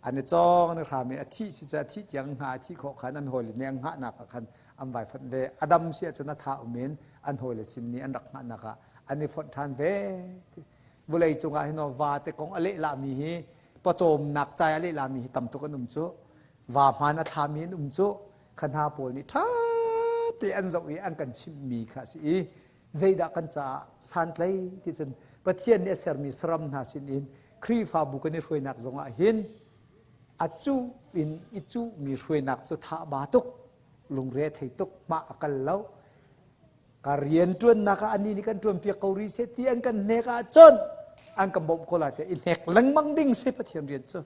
an i cawng an i hram i a thih si cu a thih tiang hngah a thih khawh khan an hawile nih an hngahnak ah khan an vai fonh ve a dam si ahcun a tha um in an hawile sin nih an rak hngahnak ah an i fonh ṭhan ve vawlei cungah hin va te kong a lehlah mi hi. Pawcawmnak cai a lehlami hi tam tuk an um cu. Va hmaan a thlami an um cu. Kha hna pawl nih ṭha te an zoh i an kan chimhmi kha a si i zeidah kan caah santlai ti cun Pathian nih a sermi saram hna sinin Khrihfabu kan i hruainak zongah hin a cuh in i cuhmi hruainak cu tha ba tuk lungre thei tuk mah a kal lo ka rian ṭuannak ah anih nih kan ṭuanpiak ko rih seh ti an kan hnek ahcun an kan bawmh ko lai tiah i hnek lengmang ding si Pathian rian cu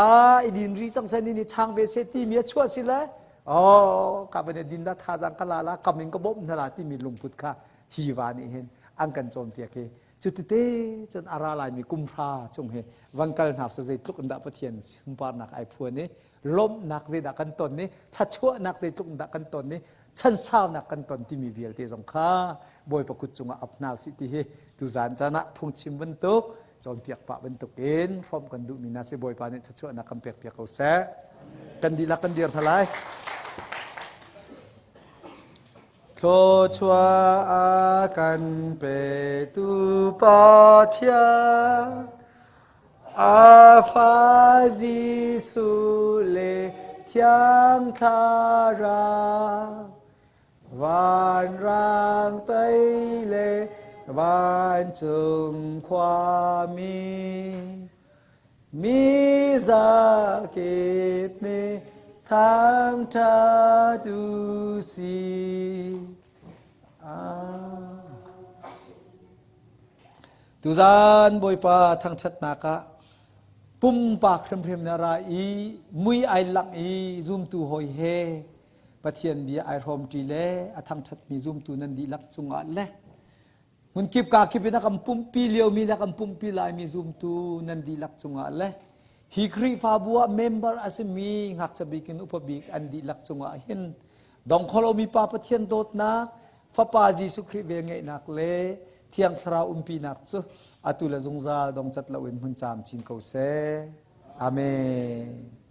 a i din ri cang seh ni nih chang ve seh timi a chuah si le oh ka van din da thazang ka la la kam in ka bawmh hna la timi lungput kha hi va nih hin an kan cawnpiak i Cutite cun a ra laimi kum hra chung hi van kal hna su zeitluk in dah Pathian sunparnak ai phuan i lawmhnak zeidah kan ton i thluachuahnak zeitluk in dah kan ton i chansaunak kan ton timi vialte zong kha Bawipa kut cungah ap hna usih ti hi tuzan caan ah phungchim bantuk cawnpiak pah bantuk in hrawmh kan duhmi hna si Bawipa nih thluachuahnak kan pek piak ko seh. Kan dihlak kan dir hna lai. Thluachuah a kan petu Pathian, a Fa Jesuh le Thiang Thlarau, vanrang tei le vancung khuami, Mi zakip nih thangṭhat u si. Tuzan Bawipa thangṭhatnak ah pumpak hrimhrim na ra i mui ai langh i zumtu hawi he Pathian bia ai hrawmṭi le a thangṭhatmi zumtu nan dihlak cungah le Hmunkip kaa kip in a kan pumhpi liomi le a kan pumhpi laimi zumtu nan dihlak cungah le hi Khrihfabu ah member a simi ngakchia bik in upa bik an dihlak cungah hin dong kho lomi Pa Pathian dawtnak, Fapa Jesuh Khrih velngeihnak le Thiang Thlarau umpinak cu atu le zungzal dongcat loin hmun caam chin ko seh. Amen.